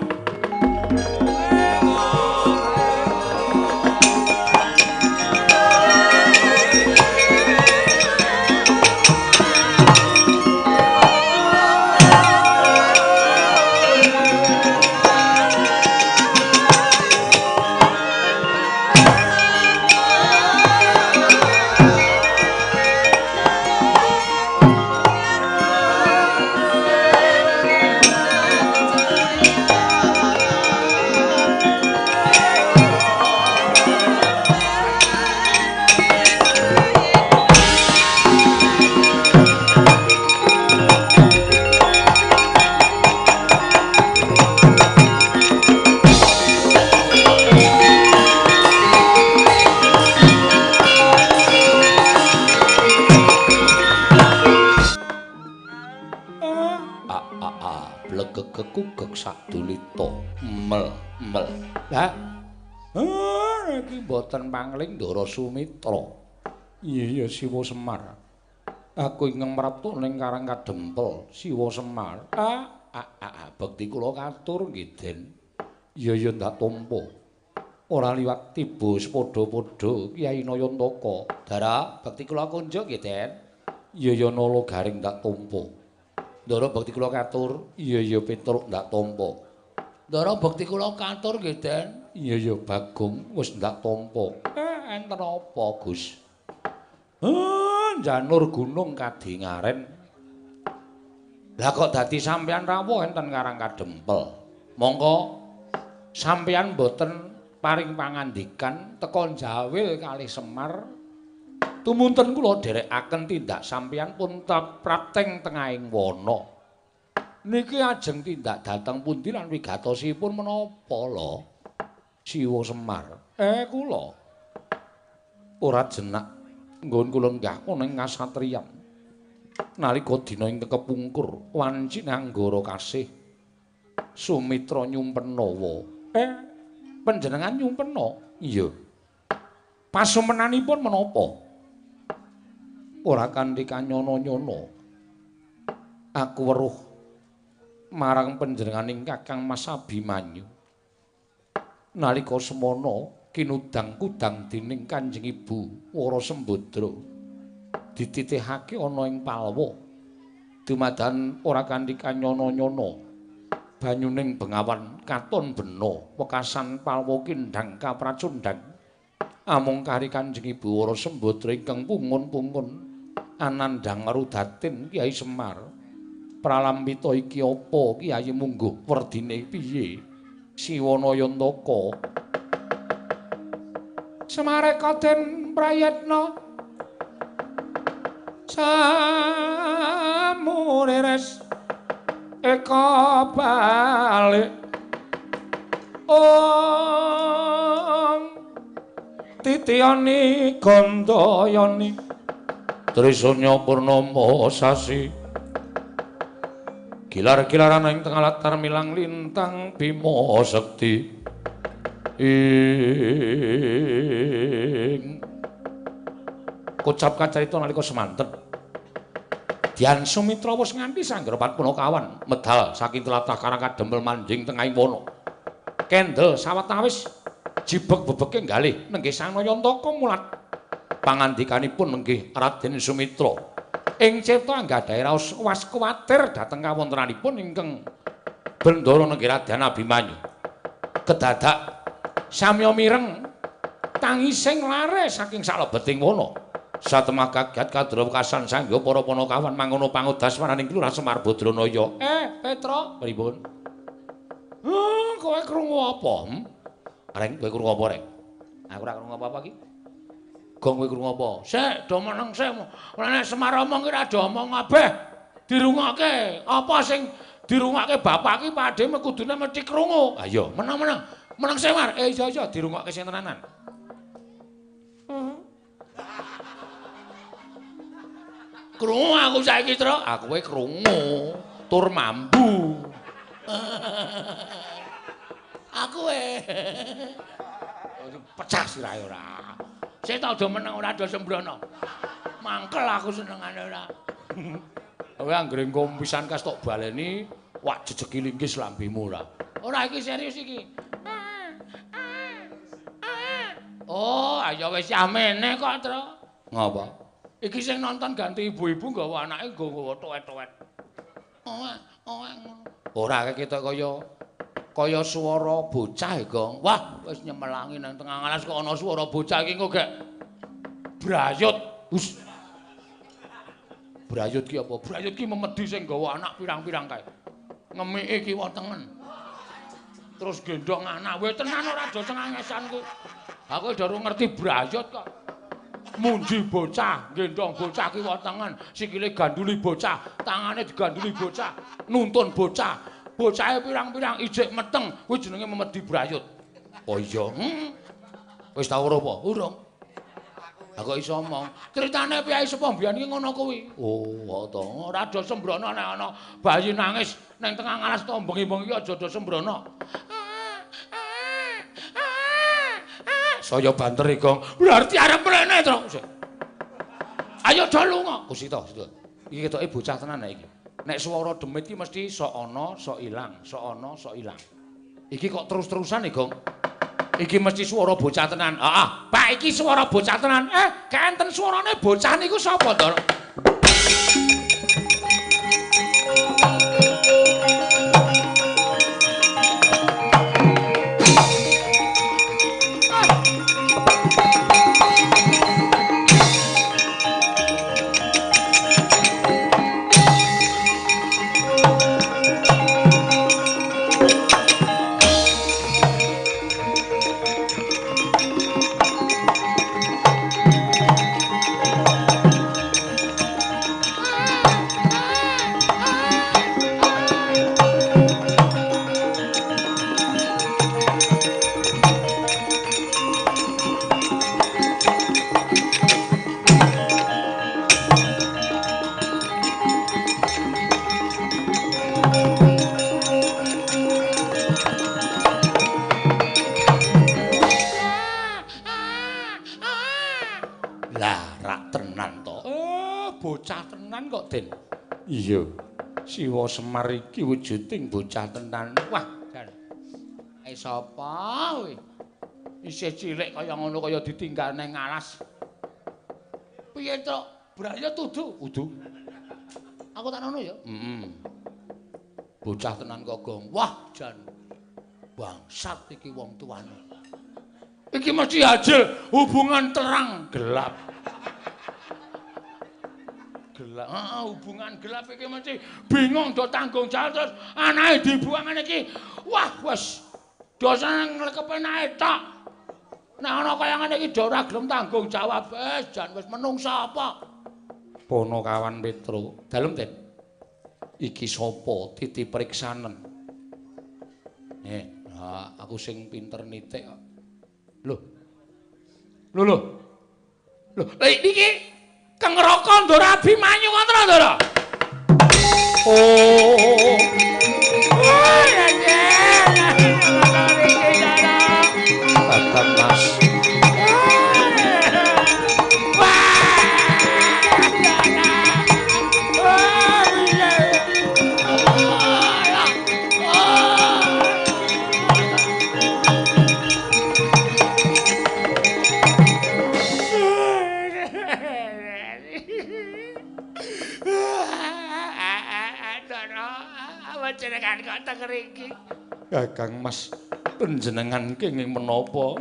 Sakdulita mel mel. Lah iki mboten pangling Ndara Sumitra. Iya iya Siwa Semar. Aku ingkang mraptu ning Karang Kadempel Siwa Semar. Ah ah ah bekti kula katur nggih Den. Iya iya ndak tampa. Ora liwat tiba sepadha-padha Kyai Nayantaka. Dara bekti kula kunjuk nggih Den. Iya iya Nala Garing ndak tampa. Ndara bekti kula katur, iya iya Petruk ndak tampa. Ndara bekti kula katur nggih Den. Iya iya Bagong wis ndak tampa. Enten apa Gus? Janur gunung kadingaren. Lah kok dadi sampeyan rawuh enten Karang Kadempel. Mongko sampeyan mboten paring pangandikan teka njawil kalih Semar. Tumunten kula dherekaken tindak sampeyan pun prapteng tengahing wana. Niki ajeng tindak dhateng pundi lan wigatosipun menapa lho? Siwa Semar. Kula ora jenak Nggon kula lenggah ana ing kasatriyan. Nalika dina ingkang kepungkur wancine Anggara kasih Sumitra nyumpenawa. Panjenengan nyumpena? Iya. Pasumenanipun menapa? Ora kanthi kanyana-nyana. Aku weruh marang panjenenganing Kakang Mas Abimanyu. Nalika semana kinudang-kudang dening Kanjeng Ibu Wara Sembadra dititihake ana ing palwa. Dumadan ora kanthi kanyana-nyana. Banyuning bengawan katon bena, wekasan palwa kindhang kapracundhang. Amung kari Kanjeng Ibu Wara Sembadra ingkang pungun-pungun anandhang rudatin Kyai Semar. Pralampita iki apa Kyai mungguh werdine piye? Siwana Yantaka. Semareka den prayetna samurires eka balik om titiyani gandayani Trisanya purnama sasi gilar-gilaran ing tengah latar milang lintang Bima Sekti ing kocap kacarita nalika semanten Dian Sumitra wis nganti sanggara Patpunakawan medal saking tlatah Karang Kadempel manjing tengahing wana. Kendel sawetawis jibeg bebeke galih nenggih Sang Nayantaka mulat pangandikanipun nenggih Raden Sumitra. Ing cipta anggadhahi raos was kuwatir dhateng kawontenanipun ingkang bendara nenggih Raden Abimanyu. Kedadak samya mireng tangising lare saking salebeting wana. Satemah kaget kadra wekasan sangga para panakawan mangono pangudas maraning Kelurahan Semar Badranaya. Petra, pripun? Kowe krungu apa? Reng, kowe krungu apa, Reng? Aku ora krungu apa-apa iki. Gong kowe krungu apa? Sik, do meneng sik. Ora nek Semar omong ki ora do omong kabeh. Dirungokke. Apa sing dirungokke bapak ki padhe kudune mesti krungu. Ha iya, meneng-meneng. Meneng sik, Mar. Iya iya dirungokke sing tenanan. Krungu aku saiki, Tru. Aku kowe krungu tur mambu. Aku pecah sirahe ora. Sik ta aja meneng ora do sembrono. Mangkel aku senengane ora. Kowe anggere engko pisan kas tok baleni wak jejeki linggis lambemu ora. Ora iki serius iki. Oh, ayo wis amene kok, Tru. Ngapa? Iki sing nonton ganti ibu-ibu nggawa anake nggawa tuwet-tuwet. Oh, ngono. Ora ketok kaya kaya swara bocah, Gong. Wah, wis nyemelangi nang tengah alas kok ana swara bocah iki engko gek brayut. Hus. Brayut ki apa? Brayut ki memedi sing nggawa anak pirang-pirang kae. Ngemiki kiwa tengen. Terus gendong anak. Weh tenan ora do cengengesan ku. Aku durung ngerti brayut kok. Munji bocah, gendong bocah kiwa tengen, sikile ganduli bocah, tangane diganduli bocah, nuntun bocah. Bocahe pirang-pirang ijik meteng, kuwi jenenge memedi brayut. Oh iya. Wis tau ora apa? Urung. Aku iso omong. Critane piyai sepuh mbiyen iki ngono kuwi. Oh, to. Ora do sembrono nek ana bayi nangis ning tengah ngalas to bengi-bengi aja do sembrono. Saya banter iki, Gong. Berarti arep mrene, Tru. Ayo do lunga. Kusita, sita. Iki ketoke bocah tenan nek iki. Nek swara demit iki mesti sok ana, sok ilang, sok ana, sok ilang. Iki kok terus-terusan iki, Gong. Iki mesti swara bocah tenan. Heeh, Pak iki swara bocah tenan. Kenten swarane bocah niku sapa, Ndara? tenan kok, Den. Iya. Siwa Semar iki wujuding bocah tenan. Wah, jan. Ae sapa kowe? Isih cilik kaya ngono kaya ditinggal nang alas. Piye, Truk? Braya tudu? Udu. Aku tak ngono ya. Heeh. Bocah tenan kok gong. Wah, jan. Bangsat iki wong tuane. Iki mesti hasil hubungan terang gelap. Gelap. Heeh, hubungan gelap iki mesti bingung do tanggung jawab terus anake dibuang ngene iki. Wah, wis dosane nglekepe anake tok. Nek ana kaya ngene iki do ora gelem tanggung jawab. Wis jan wis menungsa apa. Ponokawan Petro. Dalem, Den. Iki sapa titi periksanen. Aku sing pinter nitik kok. Lho. Lho lho. Lho, lha iki Kengraka Ndara Abimanyu ngoten lho, Ndara. Oh. Kakang Mas. Kakang Mas, panjenengan kenging menapa?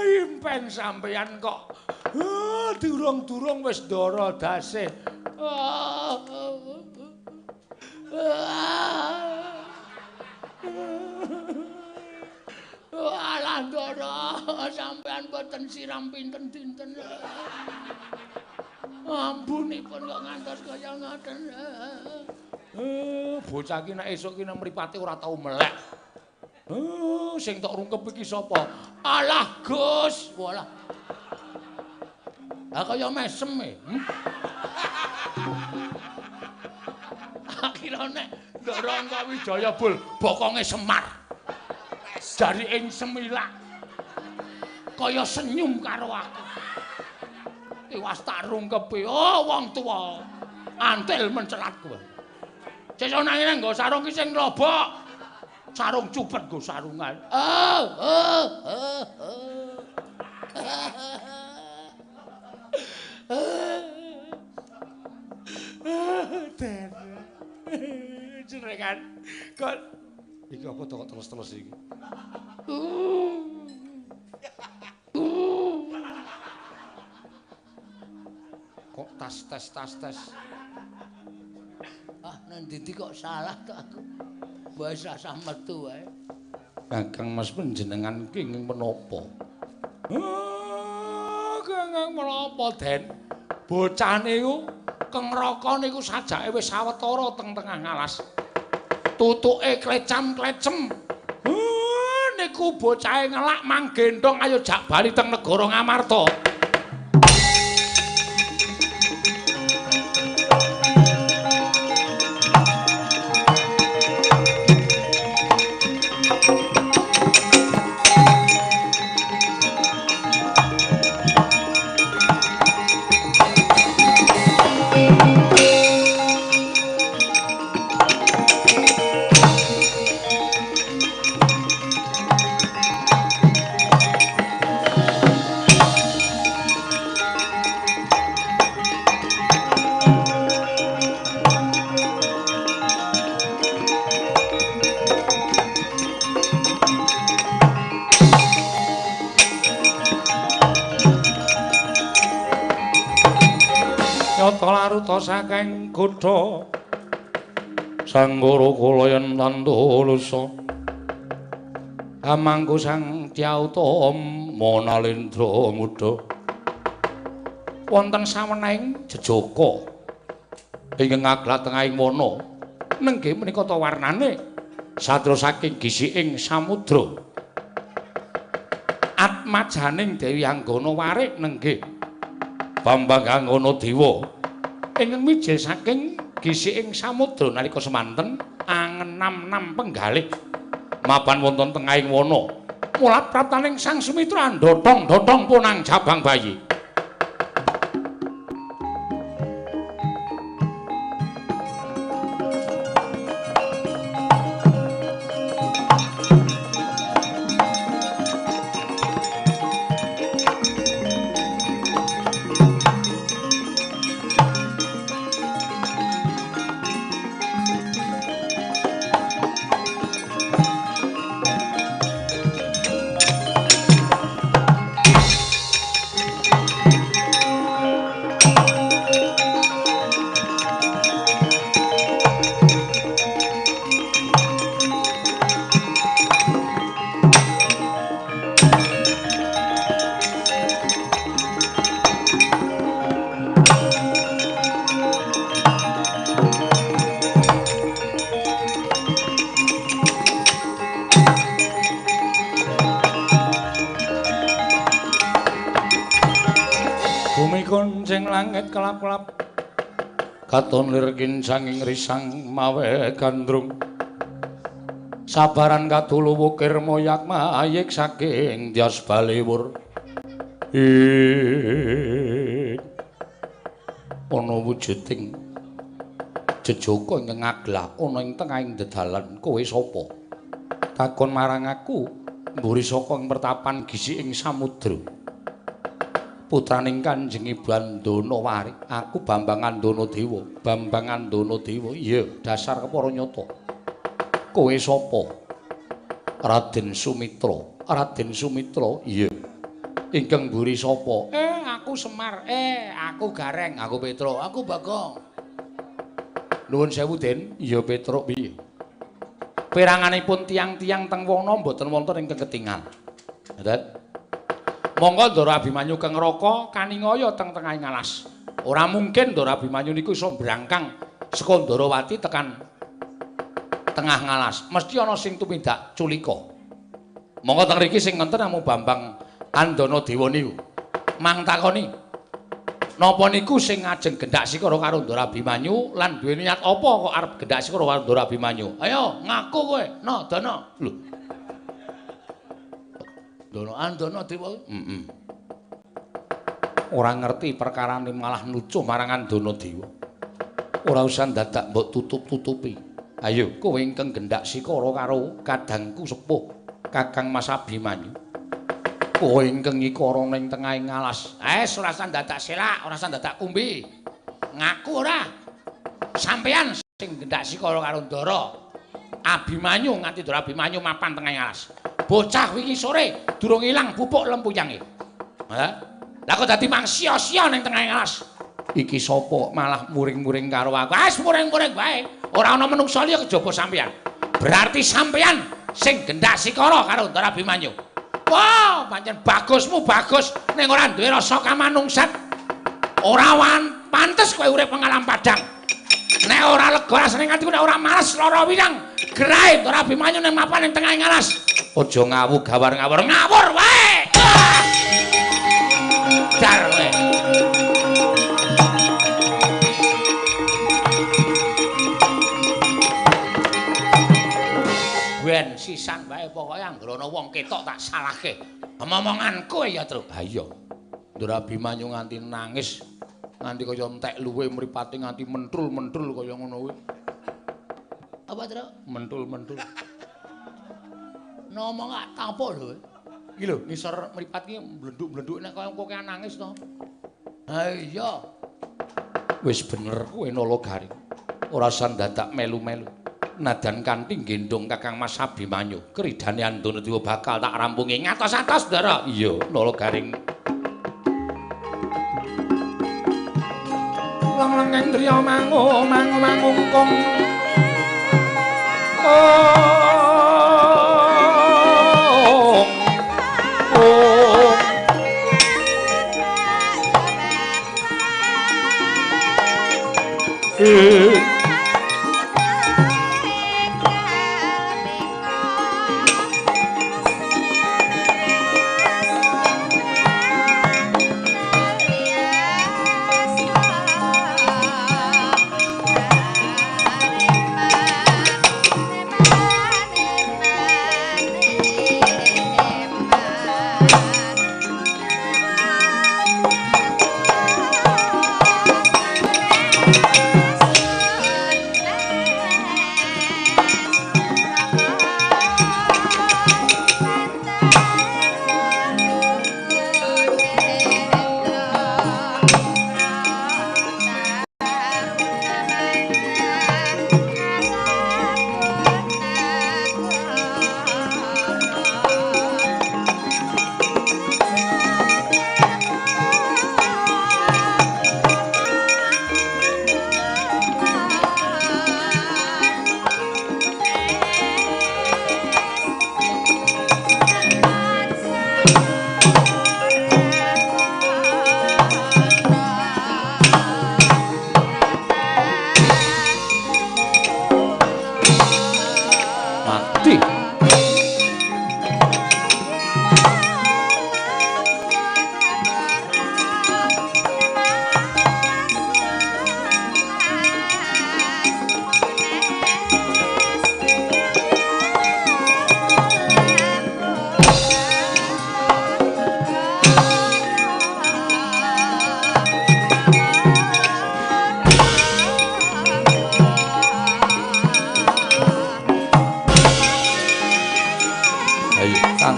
Impen sampeyan kok durung-durung wis ndara dase. Alah ndara, sampeyan boten siram pinten dinten. Ambunipun kok ngantos kaya ngoten. Bocah iki nek esuk iki nang mripate ora tau melek. Sing tok rungkep iki sapa? Alah, Gus. Walah. Lah kaya mesem e. Akhire nek Ndara Angkawijaya bul bokonge Semar. Jari ing semilak. Kaya senyum karo aku. Tiwas tak rungkepi. Oh, wong tuwa. Antil mencelat kowe. Sesuk nang ngene nggo sarung ki sing lobok. Sarung cupet nggo sarungan. Oh, oh, oh, oh. Den. Jenengan kok iki apa to kok terus-terus iki? Kok tas tes tas tes. Ah, nang ndi kok salah to aku. Wis rasah metu wae. Kakang Mas panjenengan kenging menapa? Kenging menapa, Den? Bocah niku Kengraka niku sajake wis sawetara teng tengah ngalas. Tutuke klecam-klecem. Niku bocahe ngelak manggendhong ayo jak bali teng negara Ngamarta. Laruta saking kutha Sanggara kula yen tandulusa amangku sang Dyauta Manalendra muda wonten sawenahing jejaka ingkang ngaglat tengahing wana nenggih menika ta warnane satya saking gisiking samudra atmajaning Dewi Anggana warik nenggih Bambang Anggana Dewa ingkang mijil saking gisiking samudra nalika semanten angenam-nam penggalih mapan wonten tengahing wana mulat praptaning Sang Sumitra ndhotong-ndhotong punang jabang bayi. langit kelap-kelap. Katon lir kincanging risang mawe gandrung. Sabaran kadulu wukir moyak mayik saking Dyas Baliwur. Ing ana wujuding jejaka ingkang ngaglah ana ing tengahing dedalan. Kowe sapa? Takon marang aku mburi saka ing pertapan gisik ing samudra. Putraning Kanjeng Ibu Andana Wari, aku Bambang Andana Dewa. Bambang Andana Dewa. Iya, dasar kepara nyata. Kowe sapa? Raden Sumitra. Raden Sumitra. Iya. Ingkang mburi sapa? Aku Semar. Aku Gareng. Aku Petro. Aku Bagong. Nuwun sewu, Den. Iya, Petro piye? Peranganipun tiang-tiang teng wana mboten wonten ingkang ketingal. Ngoten. Monggo Ndara Abimanyu keng neraka kaningaya teng tengahing alas. Ora mungkin Ndara Abimanyu niku iso mbrangkang saka Ndarawati tekan tengah ngalas. Mesti ana sing tumindak culika. Monggo teng mriki sing wonten namung Bambang Andana Dewa niku. Mang takoni. Napa niku sing ngajeng gendak sikara karo Ndara Abimanyu lan duwe niat apa kok arep gendak sikara karo Ndara Abimanyu? Ayo ngaku kowe, no Dana. Lho. Dana Andana Dewa. Heeh. Ora ngerti perkarane malah nucuh marang Andana Dewa. Ora usah dadak mbok tutup-tutupi. Ayo kowe ingkang gendak sikara karo kadangku sepuh Kakang Mas Abimanyu. Kowe ingkang ngikara ning tengahing alas. Ora usah dadak selak, ora usah dadak kumbi. Ngaku ora? Sampeyan sing gendak sikara karo Ndara Abimanyu nganti Ndara Abimanyu mapan tengahing alas. Bocah wingi sore durung ilang pupuk lempuyange. Ha? Lah kok dadi mang sia-sia ning tengahing alas. Iki sapa malah muring-muring karo aku. Wis muring-muring wae. Ora ana menungsa liya kejaba sampeyan. Berarti sampeyan sing gendak sikara karo Ndara Abimanyu. Wah, pancen bagusmu bagus ning ora duwe rasa kamanungsan. Ora pantes kowe urip ing alam padang. Nek ora lega rasane atiku nek ora males lara wirang. Gerahe Ndara Abimanyu ning mapan ning tengahing alas. Aja ngawu gawar ngawur. Ngawur wae. Dar wae. Ben sisan wae pokoke anggere ana wong ketok tak salahke. Omonganku ya, Tru. Ha iya. Ndara Abimanyu nganti nangis, nganti kaya entek luwe mripate nganti mentul-mentul kaya ngono kuwi. Apa, Tru? Mentul-mentul. Ngomong gak tapuk lho. Iki lho ngisor mripat iki mblenduk-mblenduk nek kaya kowe nangis to. Ha iya. Wis bener kowe Nala Garing. Ora usah dadak melu-melu. Nadan kanthi nggendhong Kakang Mas Abimanyu, kridane Andana Dewa bakal tak rampungi ngatos-atos, Ndara. Iya, Nala Garing. Lang-lang driya mangu mangu mangungkung.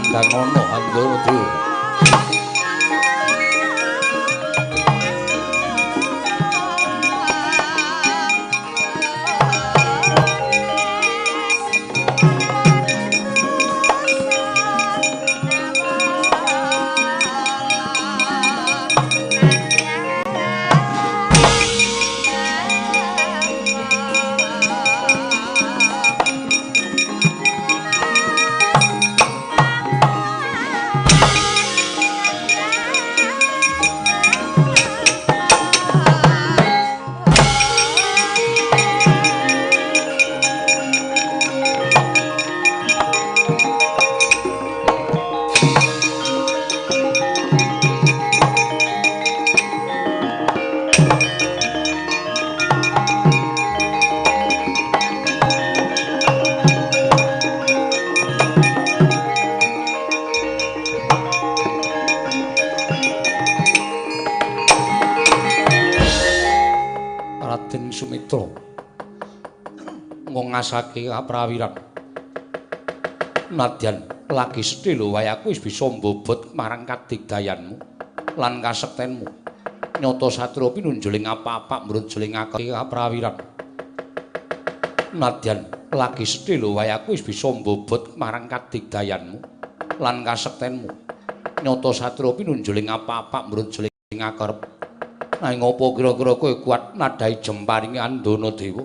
Kandhangana Andana Dewa. Sumitra ngasake kaprawiran nadyan lagi sedhela wae aku wis bisa mbobot marang kadigdayanmu lan kasektenmu nyata satria pinunjuling apa-apa mbrunjuling akeh kaprawiran nadyan lagi sedhela wae aku wis bisa mbobot marang kadigdayanmu lan kasektenmu nyata satria pinunjuling apa-apa mbrunjuling akrep. Nanging apa kira-kira kowe kuat nadhahi jemparinge Andana Dewa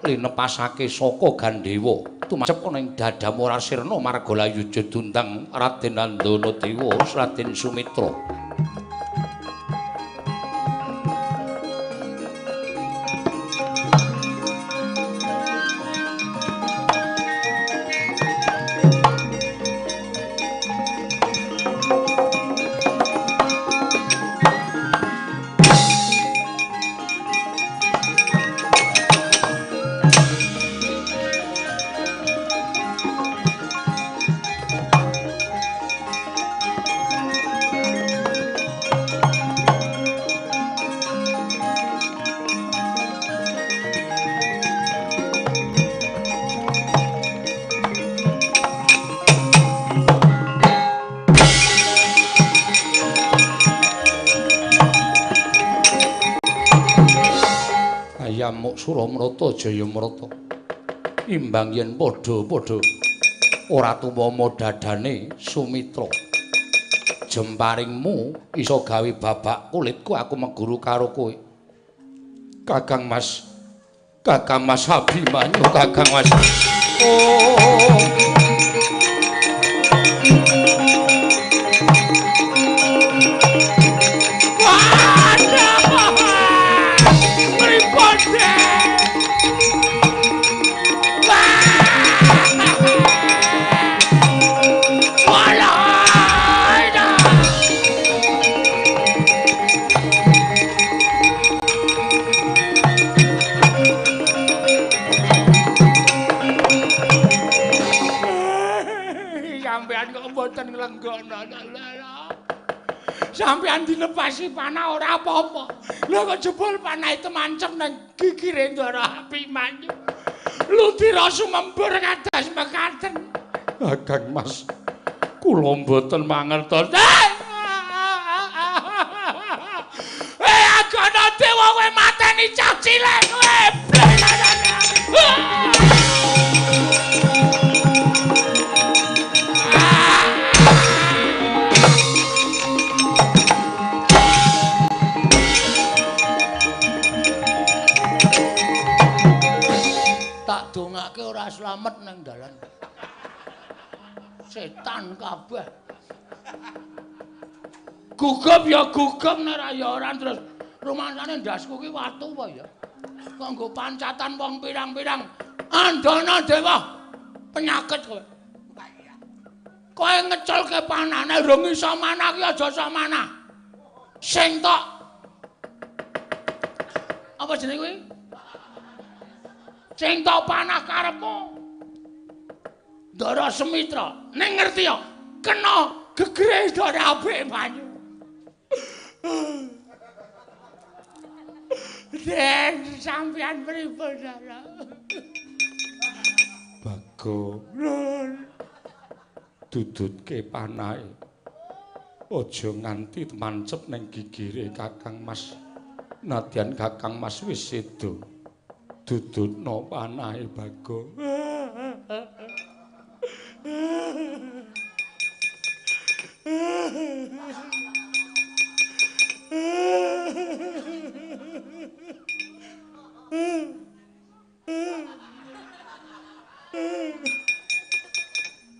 linepasake saka Gandewa tumacep ana ing dadamu ora sirna marga layuja dundang Raden Andana Dewa Raden Sumitra. Suramrata Jayamrata imbang yen padha-padha ora tumama dadane Sumitra jemparingmu iso gawe babak kulitku aku meguru karo kowe Kakang Mas, Kakang Mas Abimanyu, Kakang Mas. Oh. Sampeyan dilepasi panah ora apa-apa. Lha kok jebul panah itu mancep nang gigire Ndara Abimanyu. Ludira sumembur kados mekaten. Kakang Mas, kula mboten mangertos. Agana Dewa kowe mateni cah cilik kowe. Dongake ora slamet nang dalan. Setan kabeh. Gugup ya gugup nek ora ya ora terus rumangsane ndasku ki watu apa ya. Kok nggo pancatan wong pirang-pirang. Andana Dewa penyakit kowe. Kowe ngeculke panane rung iso manah ki aja iso manah. Sing tok apa jenenge kuwi? Sing tok panah karepmu Ndara Sumitra ning ngerti ya kena gegere Ndara Abimanyu. Den sampeyan pripun Ndara? Bagong Dudutke panahe. Aja nganti mancep ning gigire Kakang Mas. Nadyan Kakang Mas wis seda. Dudutno panahe Bagong.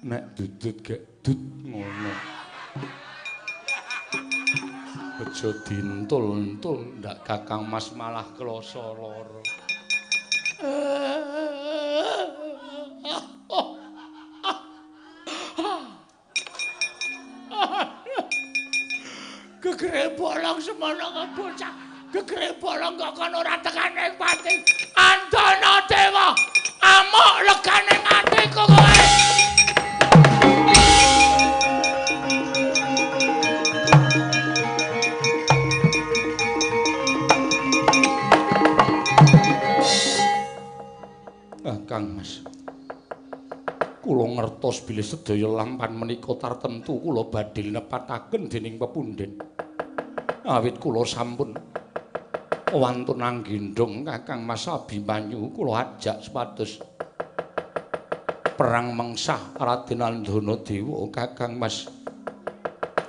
Nek dudut gek dut ngono. Aja dintul-entul ndak Kakang Mas malah kloso lara. Gegere bolong semono bocah. Gegere bolong kok kono ora tekane pati. Andana Dewa, amuk legane atiku kowe. Kang Mas, kula ngertos bilih sedaya lampan menika tartemtu kula badhe nepataken dening pepundhen. Awit kula sampun wantun anggendhong Kakang Mas Abimanyu, kula ajak supados perang mengsah Raden Andana Dewa. Kakang Mas,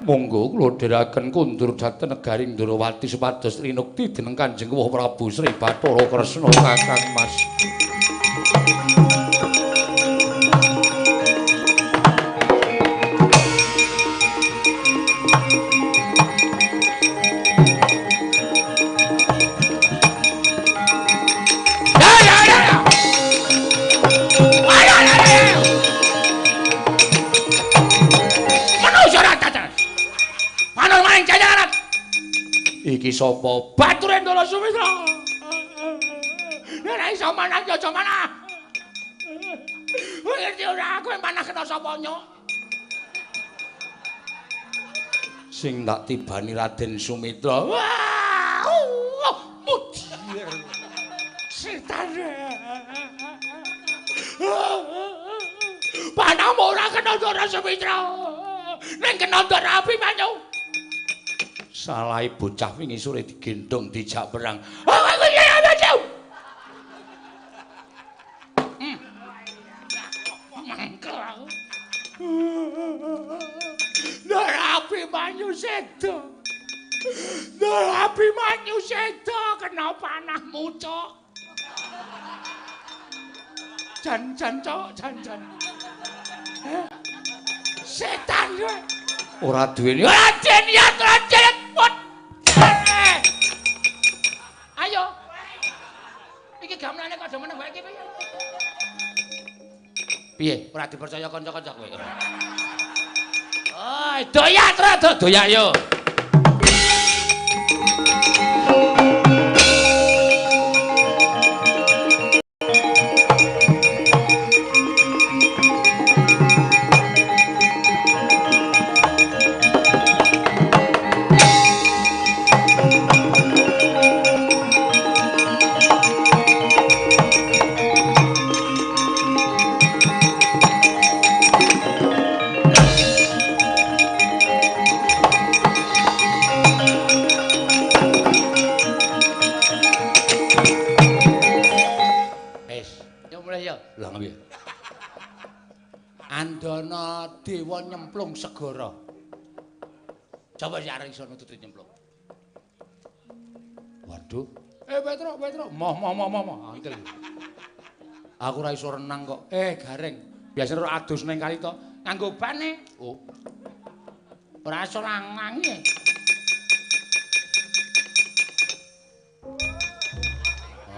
monggo kula dherekaken kundur dhateng negari Ndrawati supados rinukti dening Kanjeng Prabu Sri Bathara Kresna. Kakang Mas. Iki sapa? Bature Ndara Sumitra. Nek iso manah ya aja manah. Ngerti ora kowe manah kena sapa nyok? Sing tak tibani Raden Sumitra. Wah, mudir. Setan. Panahmu ora kena Ndara Sumitra. Ning kena Ndara Abimanyu. Salahe bocah wingi sore digendhong dijak perang. Mangkel aku. Ndara Abimanyu seda. Ndara Abimanyu seda kena panahmu, Cok. Jan-jan, Cok, jan-jan. Setan kowe. Ora duweni. Ora niat, ora niat. Ayo. Iki gamelane kok meneng wae iki piye? Piye? Ora dipercaya kanca-kanca kowe. Oh, doyak terus, doyak yo. Andana Dewa nyemplung segara. Coba sik arep iso nututi nyemplung. Waduh. Petruk, Petruk. Moh moh moh moh. Antil. Aku ora iso renang kok. Garing. Biasane ora adus ning kali to. Nganggo bane. Oh. Ora iso langange.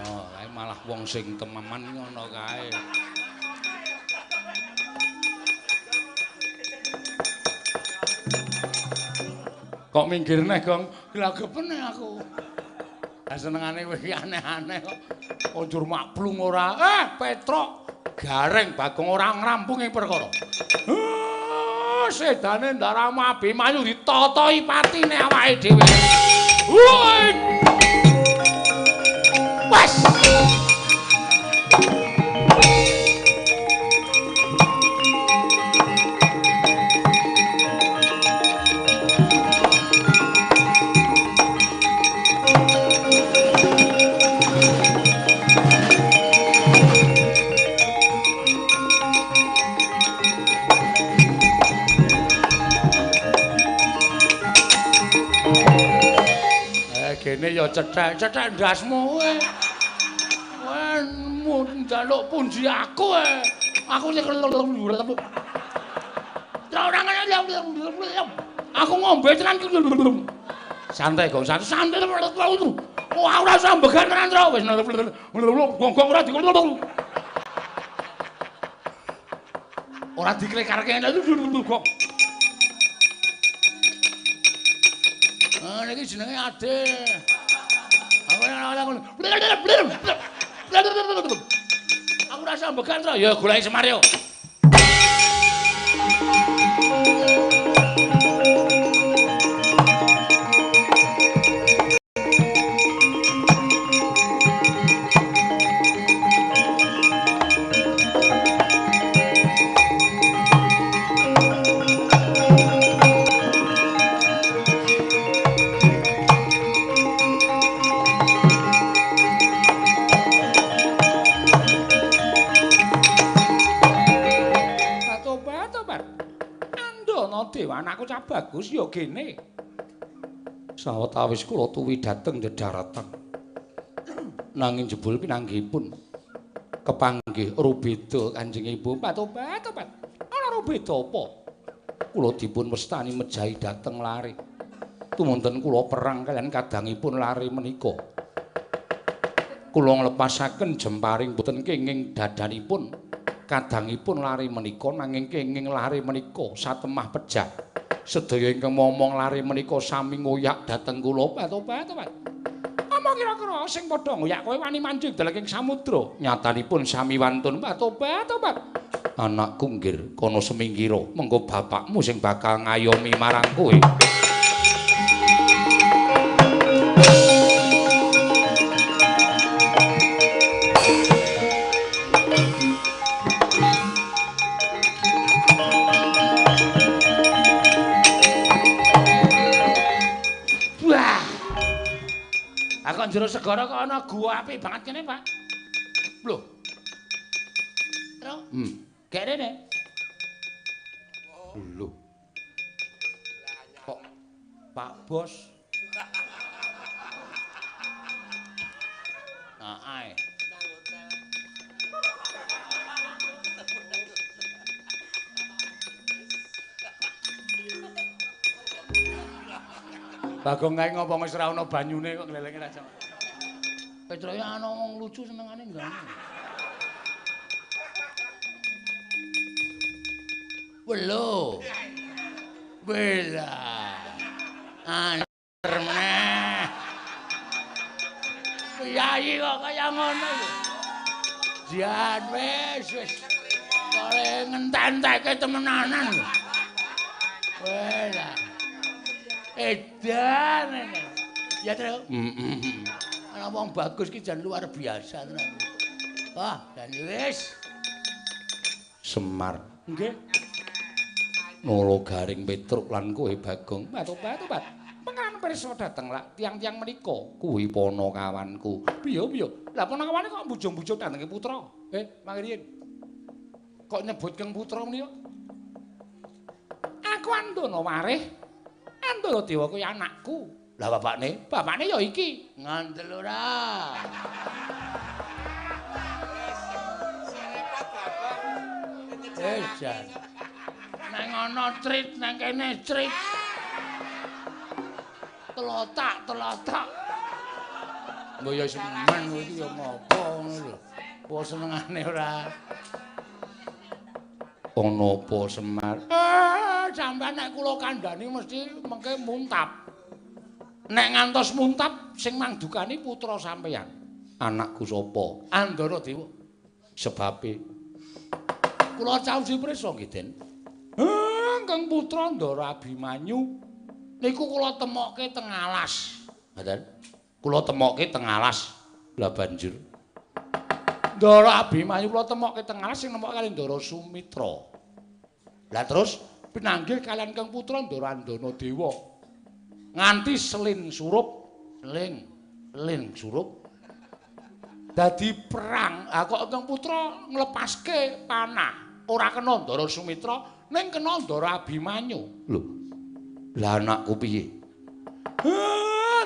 Oh, kae malah wong sing tememan ngono kae. Kok minggir neh, Gong? Glagepene aku. Lah senengane kowe iki aneh-aneh kok. Njur maklung ora. Petruk, Gareng Bagong ora ngrampung ing perkara. Sedane Ndaramu Abimanyu ditatahi patine awake dhewe. Wes. Ya cethek, cethek ndasmu kowe. Kowe njaluk punji aku kowe. Aku sing ora ngene. Aku ngombe tenan. Santai kok, santai. Wah, ora usah mbegan tenan, Tru. Wis gonggong ora dikul. Ora diklekarke kok. Ah, niki jenenge Ade. Aku ora usah mbegan, Tru. Ya goleki Semar yo. Anakku cah bagus ya gene. Sawetawis kula tuwi dhateng dedaratan. Nanging jebul pinanggihipun kepanggih rubeda Kanjeng Ibu. Tobat, tobat. Ana rubeda apa? Kula dipun wastani mejahi dhateng lare. Tumunten kula perang kaliyan kadangipun lare menika. Kula nglepasaken jemparing boten kenging dadanipun kadangipun lare menika, nanging kenging lare menika satemah pejah. Sedaya ingkang momong lare menika sami ngoyak dhateng kula. Tobat, tobat. Apa kira-kira sing padha ngoyak kowe wani manjing dalaking samudra? Nyatanipun sami wantun. Tobat, tobat. Anakku nggir kono semingkira, mengko bapakmu sing bakal ngayomi marang kowe. Jero segara kok ana gua apik banget kene, Pak. Lho. Tru. Gek rene. Lho. Kok Pak Bos. Nah, ae. Bagong kae ngopo wis ora ana banyune kok glelenge ra. Petroke ana wong lucu senengane enggak. Welo. Wela. Anter meneh. Piyayi kok kaya ngono lho. Jan wis wis. Kare ngenten-enteke temenanan lho. Wela. Edan. Ya, Tru. Heeh. Ana wong bagus ki jan luar biasa tenan. Wah, jan wis. Semar. Nggih. Nolo garing Petruk lan kowe Bagong. Tobat, tobat. Pengen pirsa dhateng lak tiang-tiang menika kuwi panakawanku. Piye piye? Lah panakawane kok bujung-bujung dhatenge putra? Mangriyin. Kok nyebut keng putra menika? Aku Andana Warih. Andana Dewa kuwi anakku. Lah bapakne? Bapakne ya iki. Ngandel ora. Jan. Nang ana trit, nang kene trit. Telotak, telotak. Mbok ya semen kowe iki ya ngopo ngono lho. Apa senengane ora? Ana apa Semar? Sampeyan nek kula kandhani mesti mengke muntap. Nek ngantos muntap sing mangdukani putra sampeyan. Anakku sapa? Andana Dewa. Sebabe kula causi prisa nggih, Den. Kang putra Ndara Abimanyu niku kula temokke teng alas. Ngoten. Kula temokke teng alas. Lah banjur Ndara Abimanyu kula temokke teng alas sing nemokke kali Ndara Sumitra. Lah terus pinanggih kalian Kang putra Ndara Andana Dewa. Nganti selin surup, ling surup. Dadi perang. Ah kok Kang putra nglepaske panah. Ora kena Ndara Sumitra, ning kena Ndara Abimanyu. Lho. Lah anakku piye?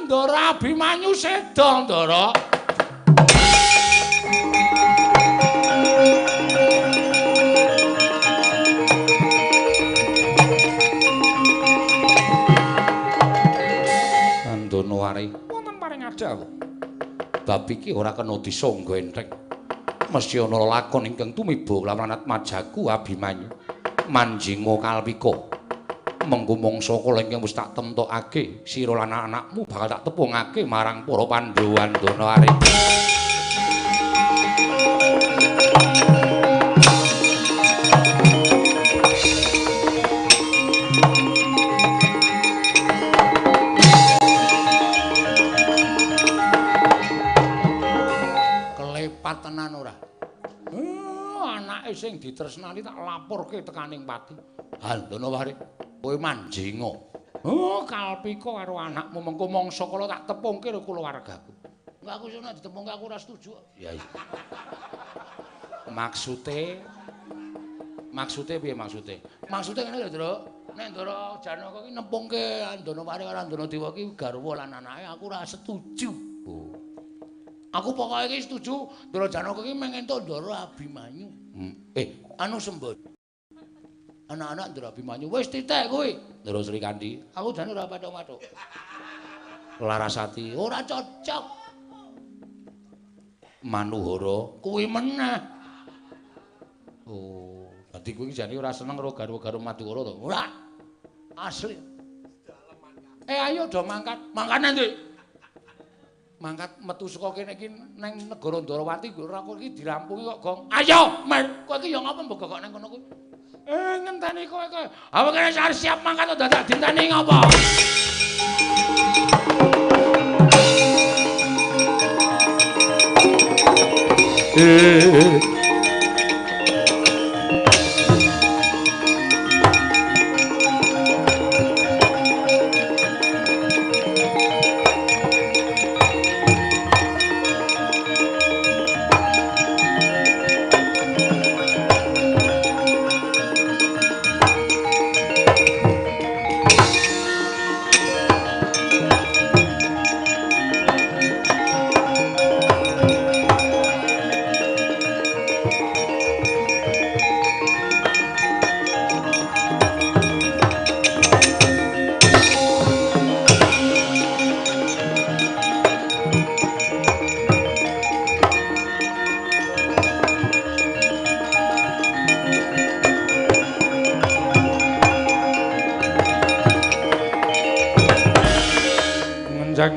Ndara Abimanyu seda, Ndara. Andonowari wonten paring dawuh. Bab iki ora kena disangga entheng. Mesti ana lakon ingkang tumiba lawan atmajaku Abimanyu. Manjinga kalpika. Mengko mangsa kala ingkang wis tak temtokake, sira lan anak-anakmu bakal tak tepungake marang para Pandhawa Andonowari. Kelepat tenan ora? Anake sing ditresnani tak laporke tekaning pati. Andonowari, kowe manjinga. Oh, kalpika karo anakmu mengko mangsa kala tak tepungke karo kulawargaku. Enggak, aku iso nek ditepungke aku ora setuju. Ya iya. Maksude piye maksude? Maksude ngene lho, Ndra. Nek Ndara Janaka ki nempungke Andonowari karo Andonadewa ki garwa lan anake aku ora setuju. Oh. Aku pokoke iki setuju Ndara Janaka ki mung entuk Ndara Abimanyu. Anu sembod. Anak-anak Ndara Abimanyu wis titik kuwi. Ndara Srikandhi, aku jane ora pathok-pathok. Larasati ora cocok. Manuhara kuwi meneh. Oh, dadi kuwi jane ora seneng karo garwa-garwa Madukara to? Ora. Asli. Ayo do mangkat. Mangkat nanti. Mangkat metu saka kene iki nang negara Ndarawati ora kok iki dirampungi kok, Gong. Ayo, men. Kowe iki ya ngapa mbok gogok nang kono kuwi? Ngenteni kowe kowe. Awak kene arep siap mangkat kok dadak dinteni ngapa?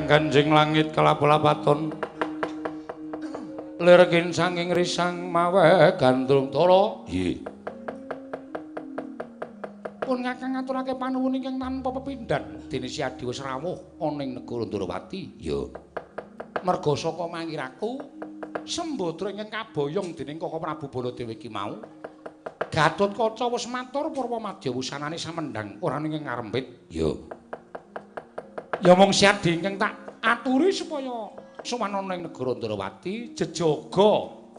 Kanjeng langit kelap-lapaton lirkin sanging risang mawe gandrung tara. Nggih. Pun kakang ngaturake panuwun ingkang tanpa pepindhan dene Si Adi wis rawuh ana ing negara Ndarawati. Ya. Merga saka mangiraku Sembadra ingkang kaboyong dening Kaka Prabu Baladewa iki mau Gatotkaca wis matur purwa madya wusanane samendhang ora ing ngarempit. Ya. Ya mung Si Adi ingkang tak aturi supaya sowan ana ing negara Ndarawati jejaga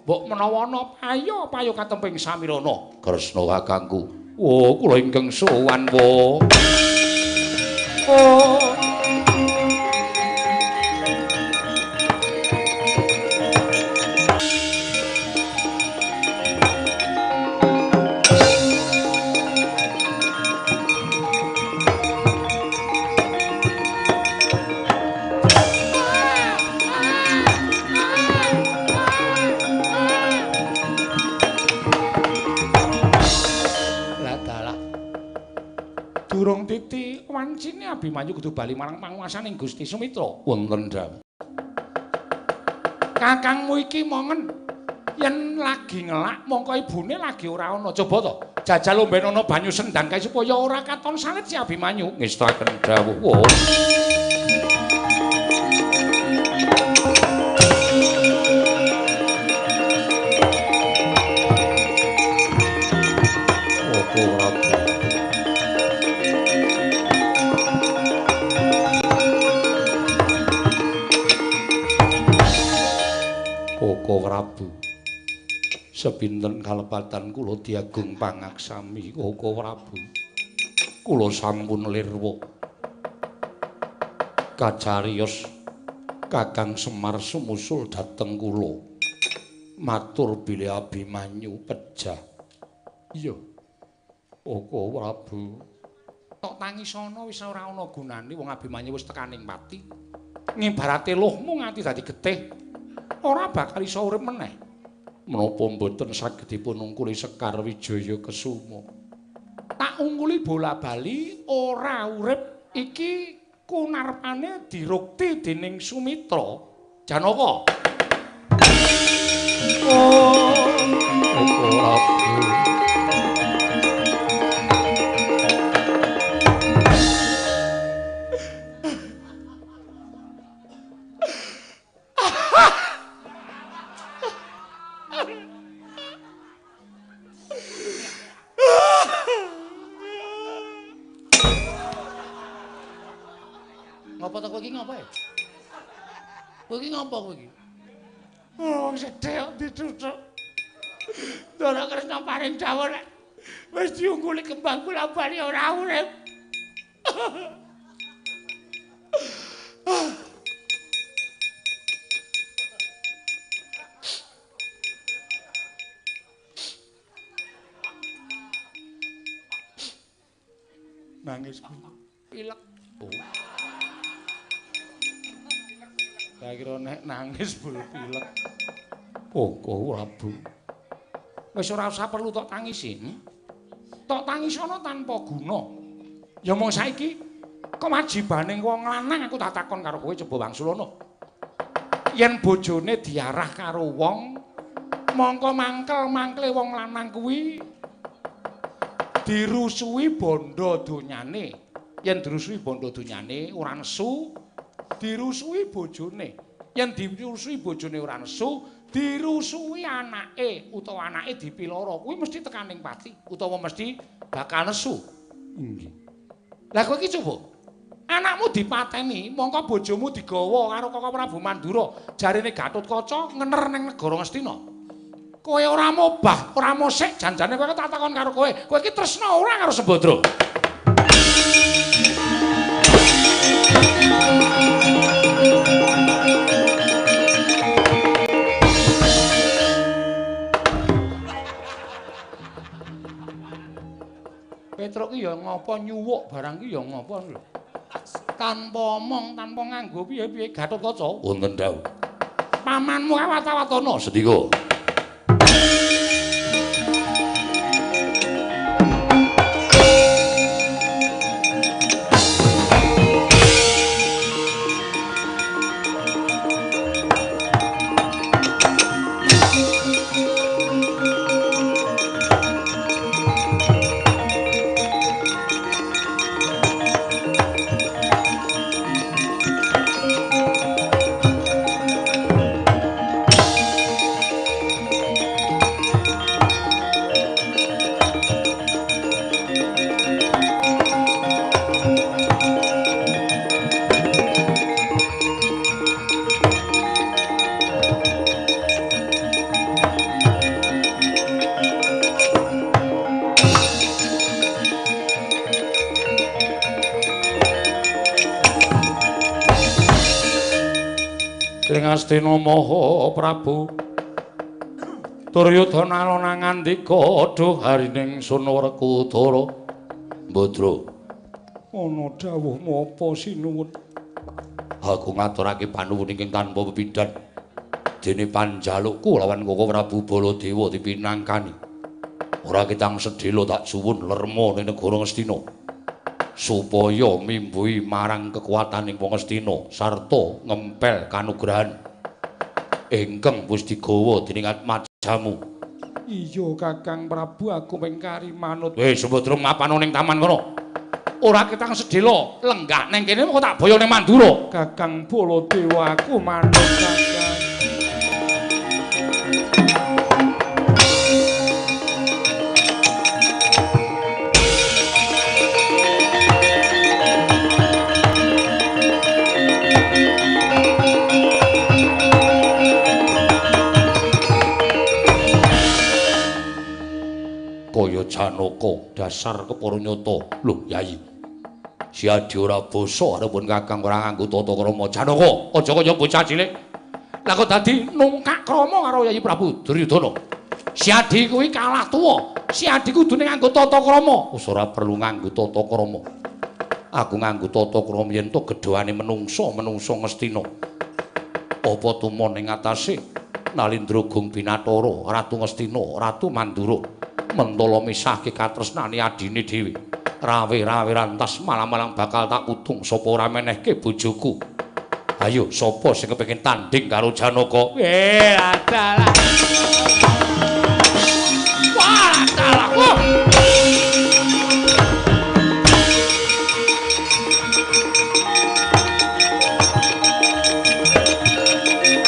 mbok menawa ana payo-payo katemping samirana. Kresna kakangku. Oh, kula ingkang sowan wo. Oh. Durung titi wancine Abimanyu kudu bali marang panguwasaning Gusti Sumitra. Wonten dawuh. Kakangmu iki mongen yen lagi ngelak mongko ibune lagi ora ana. Coba to jajal omben ana banyu sendang kae supaya ora katon salit si Abimanyu. Ngestaken dawuh. Oh. Koko Prabu, sepinten kalepatan kula diagung pangaksami Koko Prabu. Kula sampun lirwa. Kacariyos Kakang Semar sumusul dhateng kula. Matur bilih Abimanyu pejah. Iya. Koko Prabu. Tok tangisana wis ora ana gunane wong Abimanyu wis tekaning pati. Ngibarate luhmu nganti dadi getih. Ora bakal iso urip meneh. Menapa mboten saged dipun ungkuli Sekar Wijaya Kesuma? Tak ungkuli bola-bali ora urip iki kunarpane dirukti dening Sumitra Janaka. Oh, Prabu. Ngopo to kowe iki ngopo ya? Kowe iki ngopo kowe iki? Wong sedhe kok dituthuk. Ndara Kresna paring dawuh nek wis diungguli kembang bola-bali ora urip. Nangis pilek. Oh. Saya kira nek nangis bul pilek. Koko Prabu. Wis ora usah perlu tok tangisi. Tok tangisana tanpa guna. Ya mung saiki kewajibane wong lanang aku tak takon karo kowe coba wangsulana. Yen bojone diarah karo wong, mongko mangkel-mangkle wong lanang kuwi dirusuhi bondo donyane. Yen dirusuhi bondo donyane ora nesu, dirusuhi bojone. Yen dirusuhi bojone ora nesu, dirusuhi anake utawa anake dipiloro kuwi mesti tekaning pati utawa mesti bakal nesu. Nggih. Lah kowe iki coba anakmu dipateni, mongko bojomu digawa karo Koko Prabu Mandura, jarene Gatotkaca ngener ning negara Ngastina. Kowe ora mobah, ora mosik, janjane kowe tak takon karo kowe. Kowe iki tresna ora karo Sembadra? Petruk ki ya ngapa nyuwuk barang ki ya ngapa lho. Tanpa omong, tanpa nganggo piye-piye Gatotkaca. Wonten dawuh. Pamanmu awat-awatana sendika. Astina Maha Prabu Duryudana alona ngandika duh harining sun Werkudara Mbadra ana dawuhmu apa sinuwun? Aku ngaturake panuwun ingkang tanpa pepindhan dene panjalukku lawan Koko Prabu Baladewa dipinangkani. Ora ketang sedhela tak suwun lerma ning negara Ngastina supaya mimbuhi marang kekuataning wong Ngastina sarta ngempel kanugrahan ingkang wis digawa dening atmajamu. Iya Kakang Prabu, aku mengkari manut. Wis Sembadra mapano ning taman kono. Ora ketang sedhela lenggah ning kene kok tak boyo ning Mandura. Kakang Baladewa aku manut Kakang. Kaya Janaka dasar kepara nyata. Lho Yayi, Siadi ora basa arepun Kakang ora nganggo tata krama. Janaka, aja kaya bocah cilik. Lah kok dadi nungkak krama karo Yayi Prabu Duryudana. Siadi kuwi kalah tuwa. Siadi kudune nganggo tata krama. Wis ora perlu nganggo tata krama. Aku nganggo tata krama yen to gedhoane menungsa, menungsa Ngastina. Apa tumon ing atase Nalindra Gung Binatara, Ratu Ngastina, Ratu Mandura mentala misahke katresnane adine dhewe. Rawe-rawe rantas malang-malang bakal tak utung sapa ora menehke bojoku. Ayo sapa sing kepengin tanding karo Janaka? Adalah. Wah, dalah. Wah.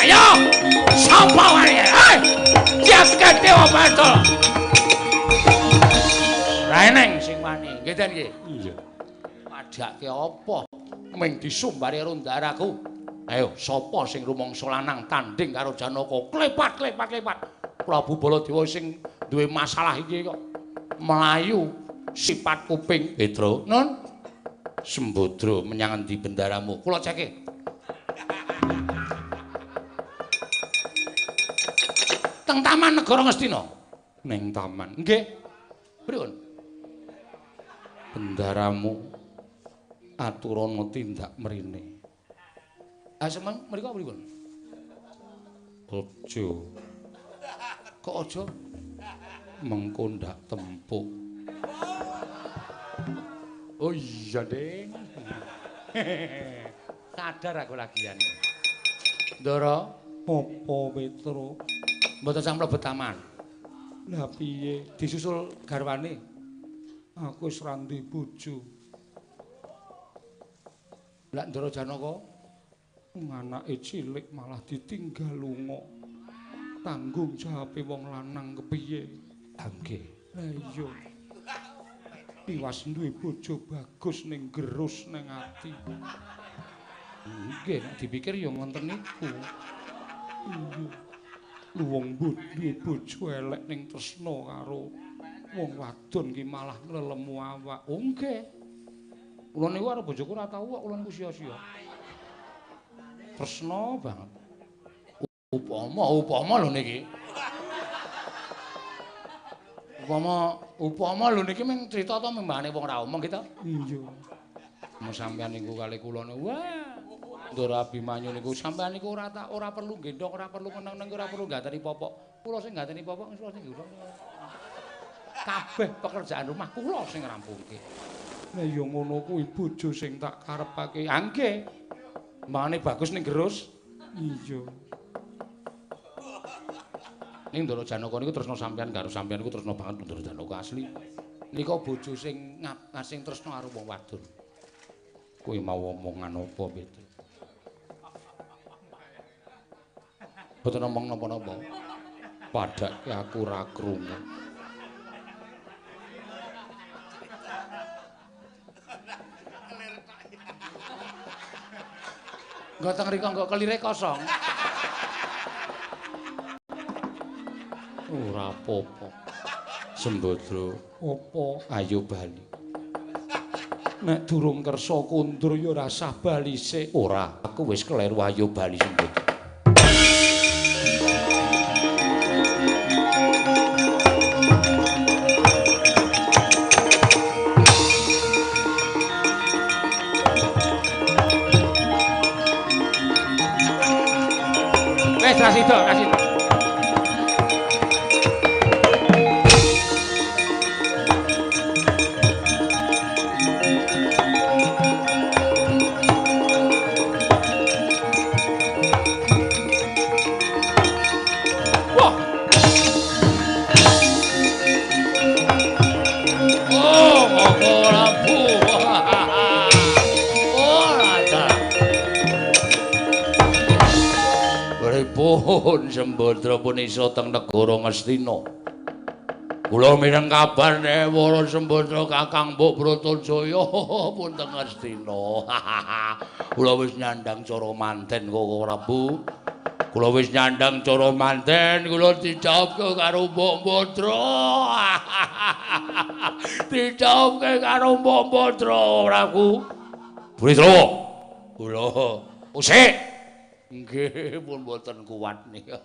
Ayo, sapa wae? Hei, jagat Dewa Batara. Ra eneng sing wani. Nggih, Den nggih. Iya. Padhake apa? Ming disumbari karo ndaraku. Ayo, sapa sing rumangsa lanang tanding karo Janaka? Klepat, klepat, klepat. Prabu Baladewa sing duwe masalah iki kok mlayu sifat kuping. Petro, Nun. Sembadra menyang endi bendaramu? Kula ceke. Teng Taman Negara Ngastina. Ning taman. Nggih. Pripun? Bendaramu aturana tindak mrene. Ah semeng mriku pripun? Aja. Kok aja? Mengko ndak tempuk. Oh iya, Ding. Sadar aku lagian. Ndara, apa Petro? Mboten sam mlebet taman. Lah piye? Disusul garwane. Aku wis ra duwe bojo. Lah Ndara Janaka anake cilik malah ditinggal lunga. Tanggung jawabe wong lanang kepiye? Ha nggih. Lah iya. Tiwas duwe bojo bagus ning gerus ning ati. Nggih, nek dipikir ya ngoten niku. Iya. Lu wong duwe bojo elek ning tresna karo wong wadon ki malah nglelemu awak. Oh nggih. Kula niku karo bojoku ora tau kok kula niku sia-sia. Tresna banget. Upama lho niki. Upama lho niki mung crita to membane wong ra omong gitu. Iya. Mun sampeyan niku kali kula niku wah. Ndara Abimanyu niku sampeyan niku ora perlu gendhong, ora perlu meneng-neng, ora perlu gateni popok. Kula sing gateni popok, kula sing gendhong. Kabeh pekerjaan rumah kula sing ngrampungke. Lah ya ngono kuwi bojo sing tak karepake. Ha nggih. Mangane bagus ning gerus. Iya. Ning Ndara Janaka niku tresna sampeyan karo sampeyan niku tresna banget Ndara Janaka asli. Nika bojo sing sing tresna karo wong wadon. Kuwi mau omongan apa, Petro? Mboten omong napa-napa. Padhake aku ora krungu. Nggo teng rika nggo kelire kosong. Ora apa-apa. Sembadra, apa ayo bali. Nek durung kersa kondur ya ora sah bali sik. Ora, aku wis kleru ayo bali Sembadra. Wis ra sida, ra sida. Wah. Oh, monggo Prabu. Ora ta. Pripun Sembadra pun iso teng negara Ngastina. Kula mireng kabar nek Wara Sembadra Kakang Mbok Bratajaya pun teng Ngastina. Kula wis nyandang cara manten kok Prabu. Kula wis nyandang cara manten, kula dijawabke karo Mbok Badra. Dijawabke karo Mbok Badra, Prabu. Burisrawa. Kula. Usik. Nggih, pun mboten kuat nika.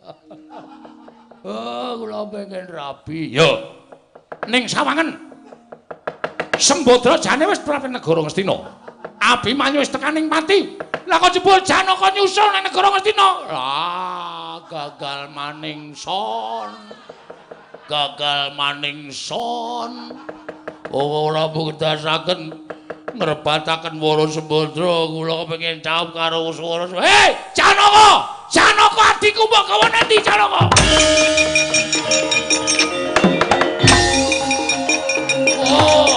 Oh, kula pengen rabi. Yo. Ning sawangen. Sembadra jane wis prapen negara Ngastina. Abimanyu wis tekan ning pati. Lah kok jebul Janaka nyusul nang negara Ngastina. Lah, gagal maning son. Gagal maning son. Ora buktasaken ngrebataken Wara Sembadra, kula kepengin caup karo swara. Hei, Janaka! Janaka adikku mbok gawa nanti Janaka. Oh.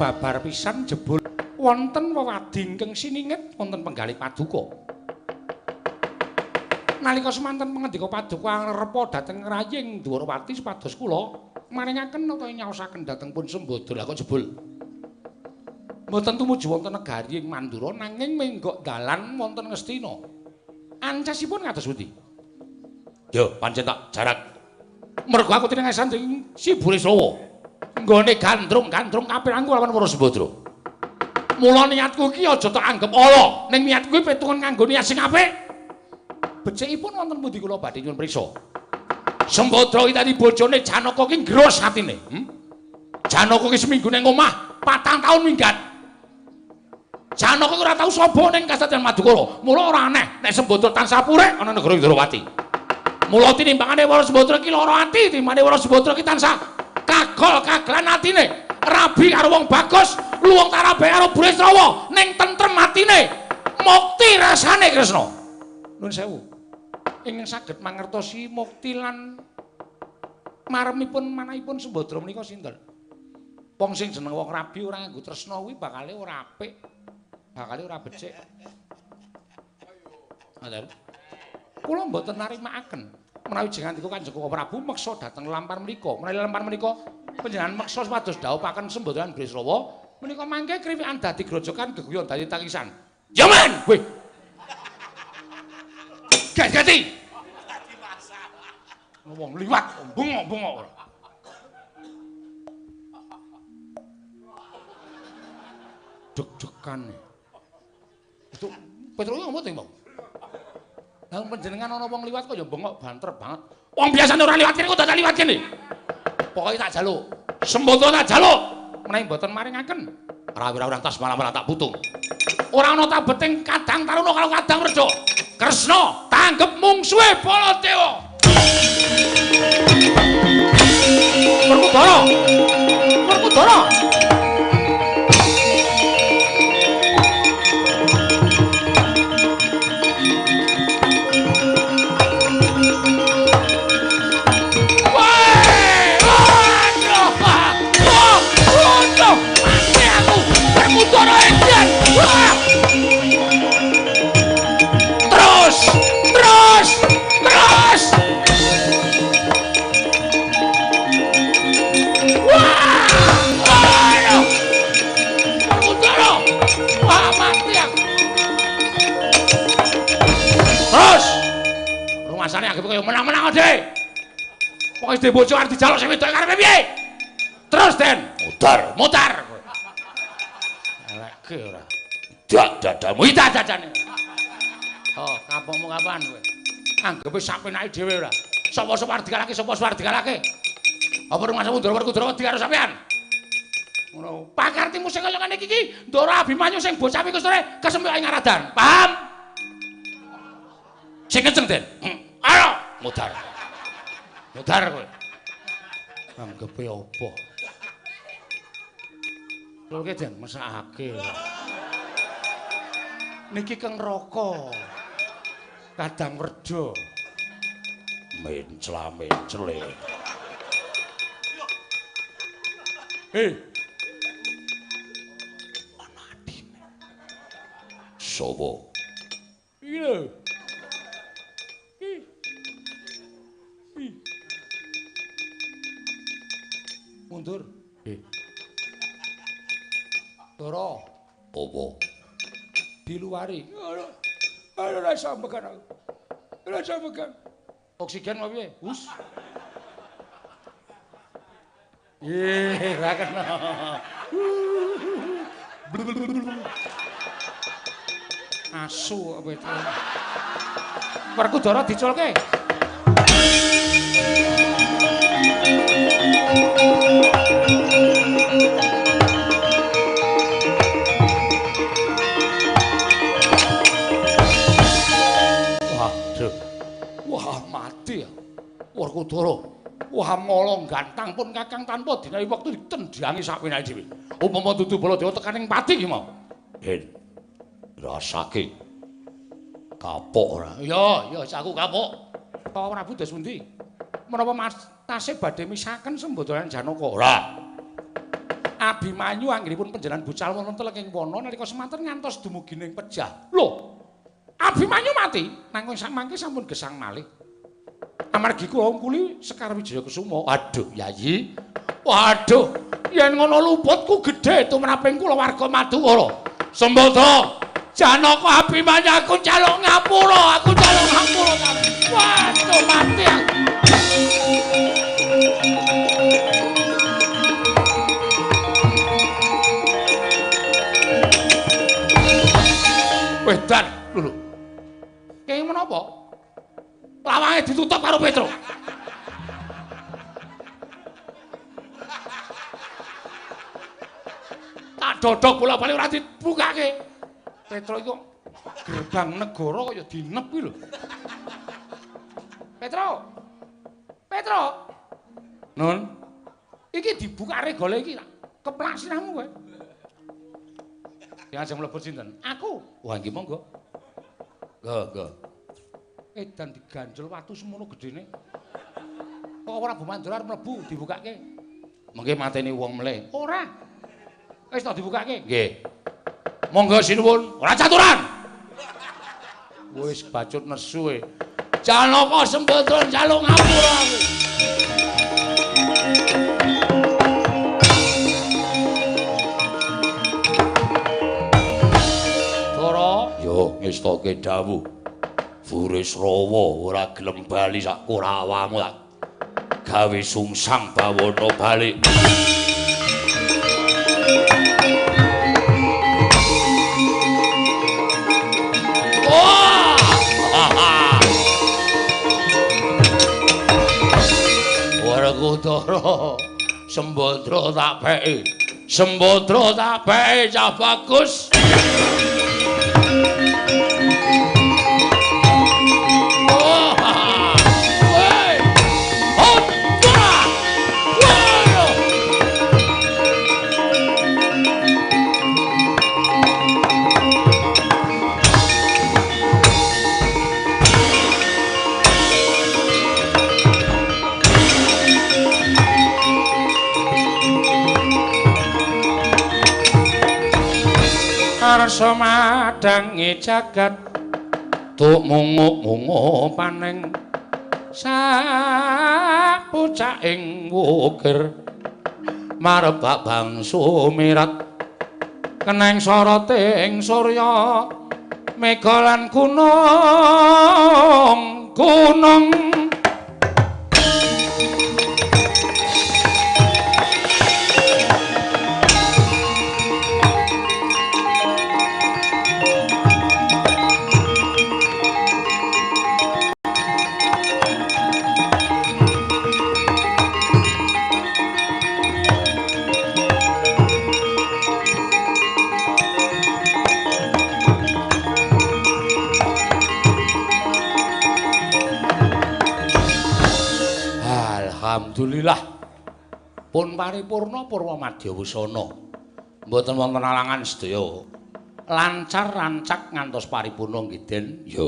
Babar pisan jebul wonten wewadi ingkang sininget wonten penggalih paduka. Nalika semanten pangandika paduka angrepa dhateng raying Dwarawati supados kula maringaken utawa nyaosaken dhateng pun Sembadra. Lah kok jebul mboten tumuju wonten negari ing Mandura nanging menggok dalan wonten Ngastina. Ancasipun kados pundi? Yo pancen tak jarak. Mergo aku tinengasan dening Si Burisrawa. Nggone gandrung-gandrung kapiranku lawan Wara Sembadra. Mula niatku iki aja tak anggep ala, ning niatku iki pitungan kanggo niat sing apik. Becikipun wonten pundi kula badhe nyuwun prisa. Sembadra iki tadi bojone Janaka iki ngros atine. Janaka iki seminggu ning omah, 4 taun minggat. Janaka ora tau sapa ning Kasatriyan Madukara. Mula ora aneh nek Sembadra tansah purek ana negara Indrawati. Mula tinimbangane Wara Sembadra iki lara ati, timbangane Wara Sembadra iki tansah kagol kaglan atine. Rabi karo wong bagus, luwung tarabe karo Burisrawa, ning tentrem atine. Mukti rasane Kresna. Nuwun sewu. Ingkang saged mangertosi mukti lan maremipun manahipun Sembadra menika sinten? Wong sing jeneng wong rabi ora nganggo tresna kuwi bakale ora apik. Bakale ora becik. Ngoten. Kula mboten narimakaken menawi jengandika Kanjeng Prabu meksa dhateng lampar menika. Menawi lampar menika panjenengan meksa supados dhawuhaken Sembadra lan Burisrawa menika mangke kriwikan dadi grojokan geguyon dadi tangisan. Yaman, weh. Gati. Wong liwat bengok-bengok ora. Deg-degan. Itu Petro iki ngopo to, Bang? Lah panjenengan ana wong liwat kok ya bengok banter banget. Wong biasane ora liwat kene kok dadak liwat kene. Pokoke tak jaluk. Sembadra tak jaluk. Menawi mboten maringaken. Rawira-ora tas malah-malah tak putung. Ora ana tabeting kadang taruna karo kadang werda. Kresna tanggep mungsuhe Baladewa. Werkudara. Werkudara. Terus, terus, terus. Wah, aduh, Werkudara, wah mati aku. Terus, rumasane anggep kaya menang-menang ade. Pokoke wis bojo arep dijaluk sing wedok karepe piye? Terus Den, mutar, mutar. Eleke ora. Dak dadamu iki dadane. Oh, kapokmu kapan kowe? Anggepe sak penake dhewe ora. Sapa-sapa arep dikalahke, sapa-sapa arep dikalahke. Apa rumasamu Ndara Werkudara wedi karo sampean? Ngono. Pakartimu sing kaya ngene iki iki Ndara Abimanyu sing bocah iku sore kesempyok ing aradan. Paham? Sing kenceng, Den. Ayo, mudar. Mudar kowe. Anggepe apa? Culke jan mesakake. Niki keng raka. Kadang werda. Mencla-mencle. Hei. Ana adine. Sopo? Iki lho. Iki. Iki. Mundur. Nggih. Dara. Apa? Diluwari. Ora iso megan aku. Ora iso megan. Oksigen apa piye? Hus. Ye, ora kena. Asu apa itu? Werkudara diculke. Waduh. Wah, mati ya. Werkudara. Wah, mala gantang pun Kakang tanpa dinawi wektu ditendhangi sakwenake dhewe. Upama dudu Baladewa tekaning pati ki mau. Hen. Rasake. Kapok ora? Ya, ya aku kapok. Pak Prabu dos pundi? Menapa Mas tasih badhe misaken Sembadra lan Janaka? Ora. Abimanyu anggenipun panjenengan bucal wonten telenging wana nalika semanten ngantos dumugi ning pejah. Lho. Abimanyu mati nanging samangke sampun gesang malih. Amargi kula ngkuli Sekar Wijaya Kusuma. Aduh, Yayi. Waduh, yen ngono luputku gedhe tumraping kula warga Madukara. Sembadra, Janaka Abimanyu aku njaluk ngapura, aku njaluk ngapura. Waduh, mati aku. Wedan lho. Kenging menapa? Lawange ditutup karo Petro. Tak dodok bola-bali ora dibukake. Petro iku gerbang negara kaya dinep kuwi lho. Petro. Petro. Nun. Iki dibuka regole iki keplak sirahmu kowe. Ya aja mlebu sinten? Aku. Wah nggih monggo. Nggo, nggo. Edan diganjel watu semono gedene. Kok ora Bu Mandura arep mlebu dibukake? Mengke mateni wong mleh. Ora. Wis tak dibukake? Nggih. Monggo sinuwun, ora caturan. Wis bacut nesu e. Janaka Sembadra njaluk ngapura aku. Dara, yo ngestoke dawuh. Burisrawa ora gelem bali sak kurawamu tak gawe sungsang bawana balik. Wah! Werkudara, Sembadra tak peki. Sembadra tak peki cah bagus. Arsa madangi jagat tuk mungu-mungu paneng sapucaking wukir marebak bangsu mirat keneng soroting surya mega lan gunung gunung. Alhamdulillah pun paripurna purwa madya wusana. Mboten wonten alangan sedaya. Lancar rancak ngantos paripurna nggih, Den. Ya.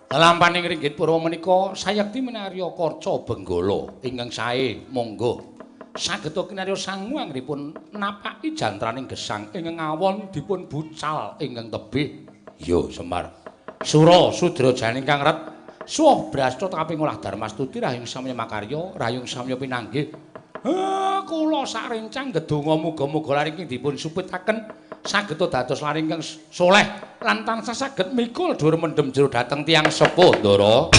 Lampaning ringgit purwa menika sayekti minarya Karca Benggala ingkang sae monggo. Sageta kinarya sangu anggenipun napaki jantraning gesang ingkang awon dipun bucal ingkang tebih. Ya, Semar. Sura sudra janing kang ret suwah brasta kaping olah darmastuti rahayung samya makarya, rahayung samya pinanggih. Kula sarencang ndedonga muga-muga lare ingkang dipun supitaken sageta dados lare ingkang soleh lan tansah saged mikul dhuwur mendhem jero dhateng tiyang sepuh, Ndara.